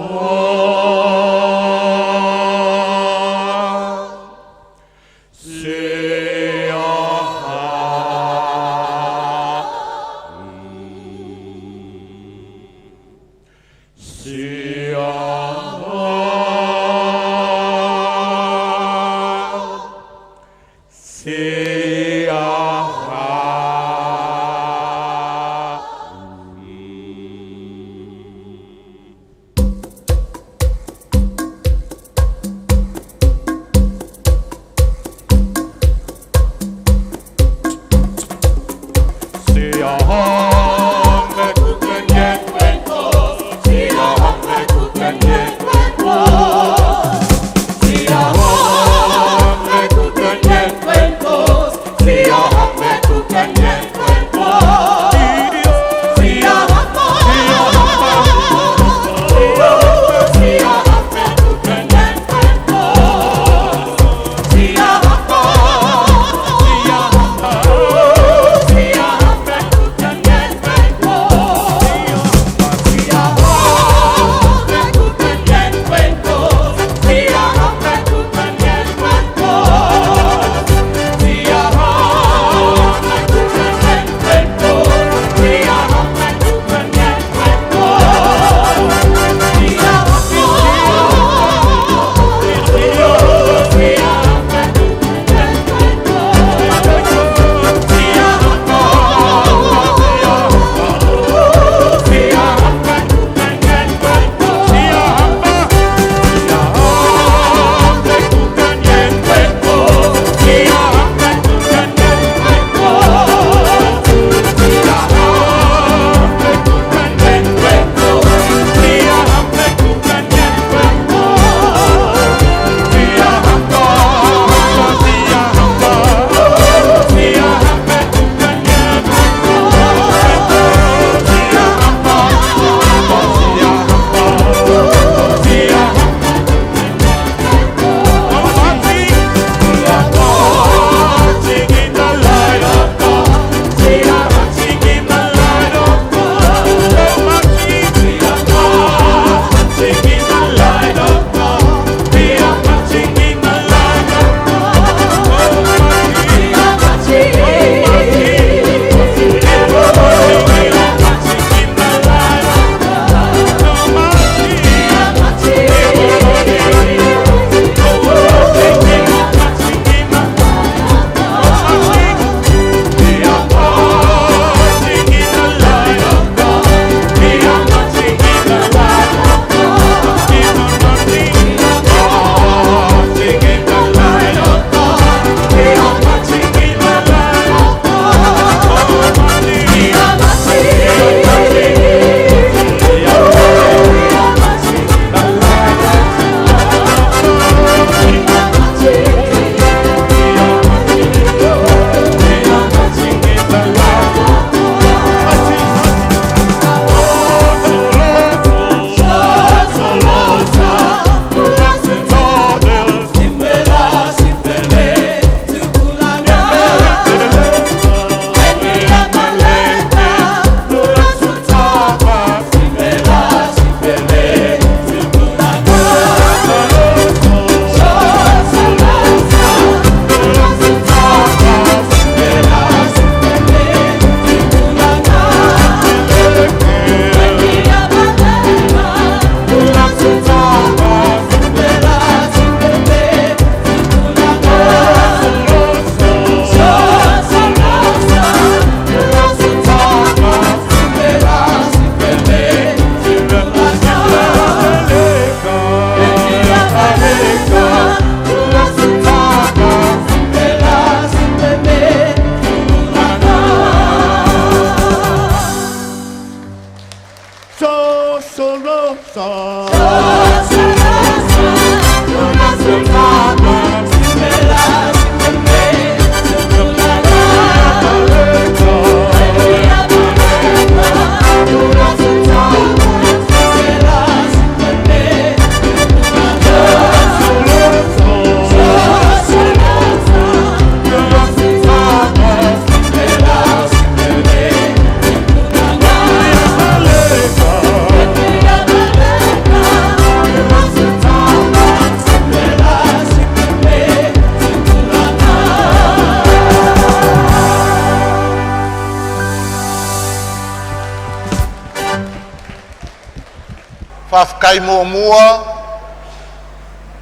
Faafetai muamua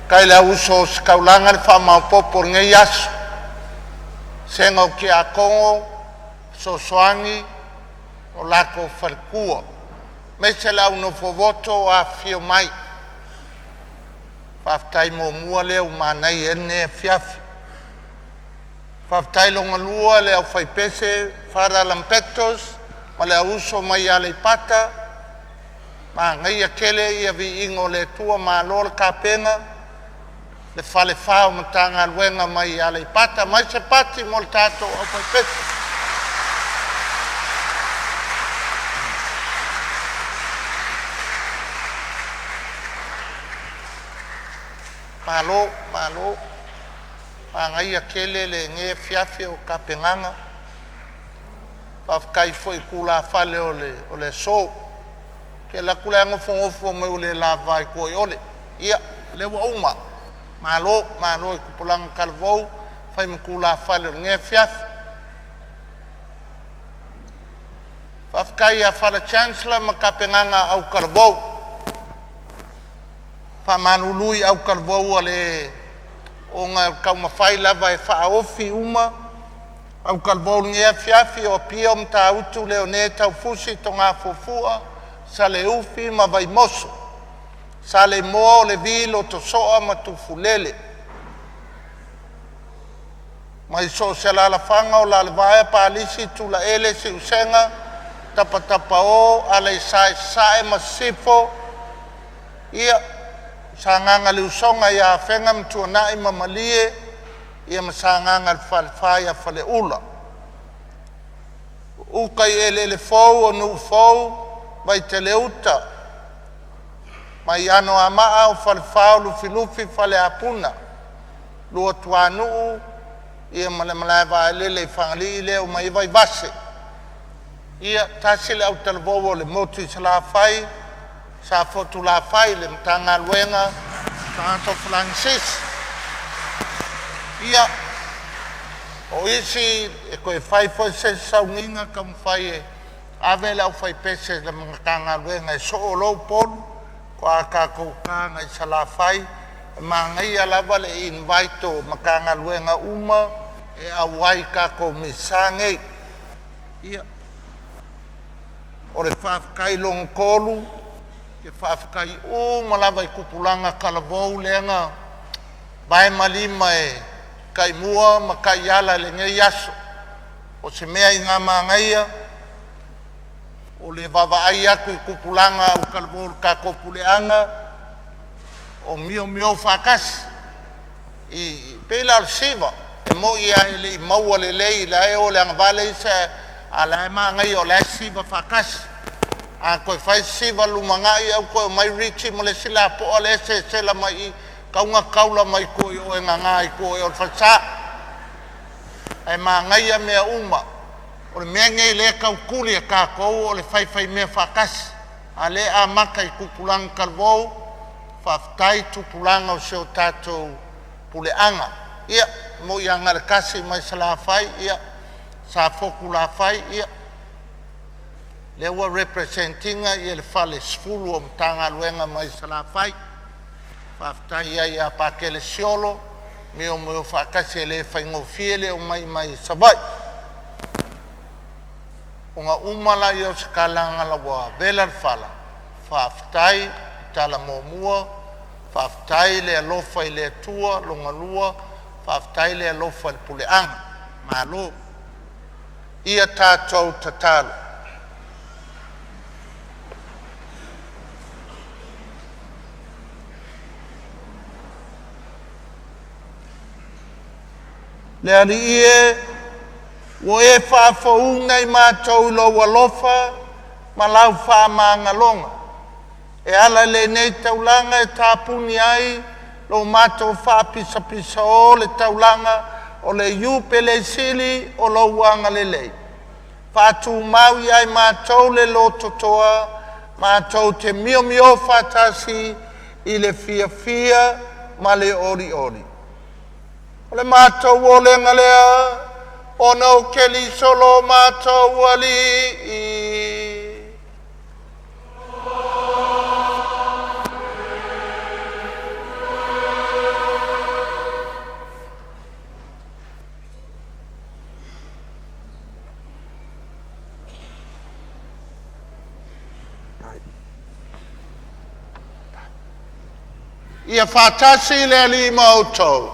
kai le au uso o Sekaulaga le faamaopoopo o lenei aso, sega o Tiakono, Fesoasoani o latou faletua, aemaise le au nofo voto o afifio mai. Faafetai muamua lea ua manaia ai lenei afiafi. Faafetai lona lua i le aufaipese Fara Lampectos ma le auuso mai Aleipata, manaia tele ia viiga o le Atua, malo le tapena, le Falefa o Matagaluega mai Aleipata. Aumai se pati mo le tatou aufaipese. Malo, malo, manaia tele lenei afiafi o tapenaga. Faafetai foi i tulafale o le aso. Ou te alu atu la e nofonofo fai mai ua le lava i tua i Ole. Ia, o lea ua uma. Malo, malo i tupulaga talavou, fai ma tulafale o lenei afiafi. Faafetai ia Father Chancellor ma tapenaga a autalavou. Faamalulu i autalavou ua le ona e taumafai lava e faaofi uma autalavou o lenei afiafi o Apia, o Matautu, Leonē, Taufusi, Togafuafua, Saleufi ma Vaimoso, Saleimoa, o Levi, Lotosoa ma Tufulele. Mai so o se alaalafaga o Lalovaea, Palisi, Tulaele, Siusega, Tapatapao, Aleisa i Sasae ma Sisifo, ia Sagaga le Usoga ia Afega ma Tuanai ma Malie, ia ma Sagaga le Falefa ia Faleula. Uta i eleele fou o Nuufou, Vaiteleuta mai Anoamaa o Falefa o Lufilufi Faleapuna, Luatuanuu ia ma le malaevaalele i Fagalii lea e omai ai Vaivase. Ia, tasi le autalavou o le motu i Salafai, Safotulafai i le Matagaluega o Tagata Falagisisi. Ia, o isi e toe fai foi se isi sauniga taumafai e ave le aufaipese a le Matagaluega e soo loa Upolu faatoa tatou taga i Salafai. E manaia lava le invite o Matagaluega uma e auai i tatou Misa nei. Ia, o le faafetai lona tolu, e faafetai uma lava i tupulaga talavou lea na vae ma lima e taimua ma taiala i lenei aso. O se mea ina manaia o le vaavaai atu i tupulaga autalavou o le tatou puleaga o miomio faatasi i pei la o le siva e moi lava e le i maua lelei la e o i le agavale isi ae a o la e manaia o la e siva faatasi. A toe fai se siva i le lumanai aua toe omai Ritchie ma le isi lapoa lea e sesela mai i i, tatau ona taula mai tua i o e gaga i tua i o i le falesa. Ae manaia mea uma. O le mea lenei o lea e tau tuli e tatou o le faifaimea faatasi, a o lea e amata i tupulaga talavou. Faafetai i tupulaga o si o tatou puleaga. Ia, e moi lava na o le tasi mai Salafai, ia, Safotulafai, ia, lea ua represent ina le falesefulu o Matagaluega mai Salafai. Faafetai ai ia Pakele Sio, miomio faatasi e le faigofie le omai mai Savaii. Ona uma lea o se tala ua vela le fala, faafetai i tala muamua, faafetai le alofa i le Atua, lona lua, faafetai le alofa i le puleaga. Malo. Ia tatou tatalo. Le Alii e, ua e faafouina i matou i lou alofa ma lau faamagaloga, e ala i lenei taulaga e tapuni ai lo matou faapisapisao le taulaga o le Iupeli Sili o lou agalelei. Faatumau ia i matou le lototoa, matou te miomio faatasi i le fiafia ma le olioli. O le matou olega lea, ona o Keriso lo matou Alii. Ia faatasi le Alii ma outou.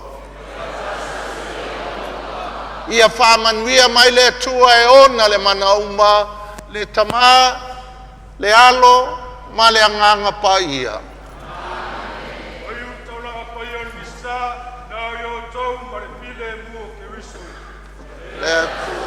Ia faamanuia mai le Atua e ona le mana uma, le Tama, le Alo ma le Agaga Paia. Le Atua.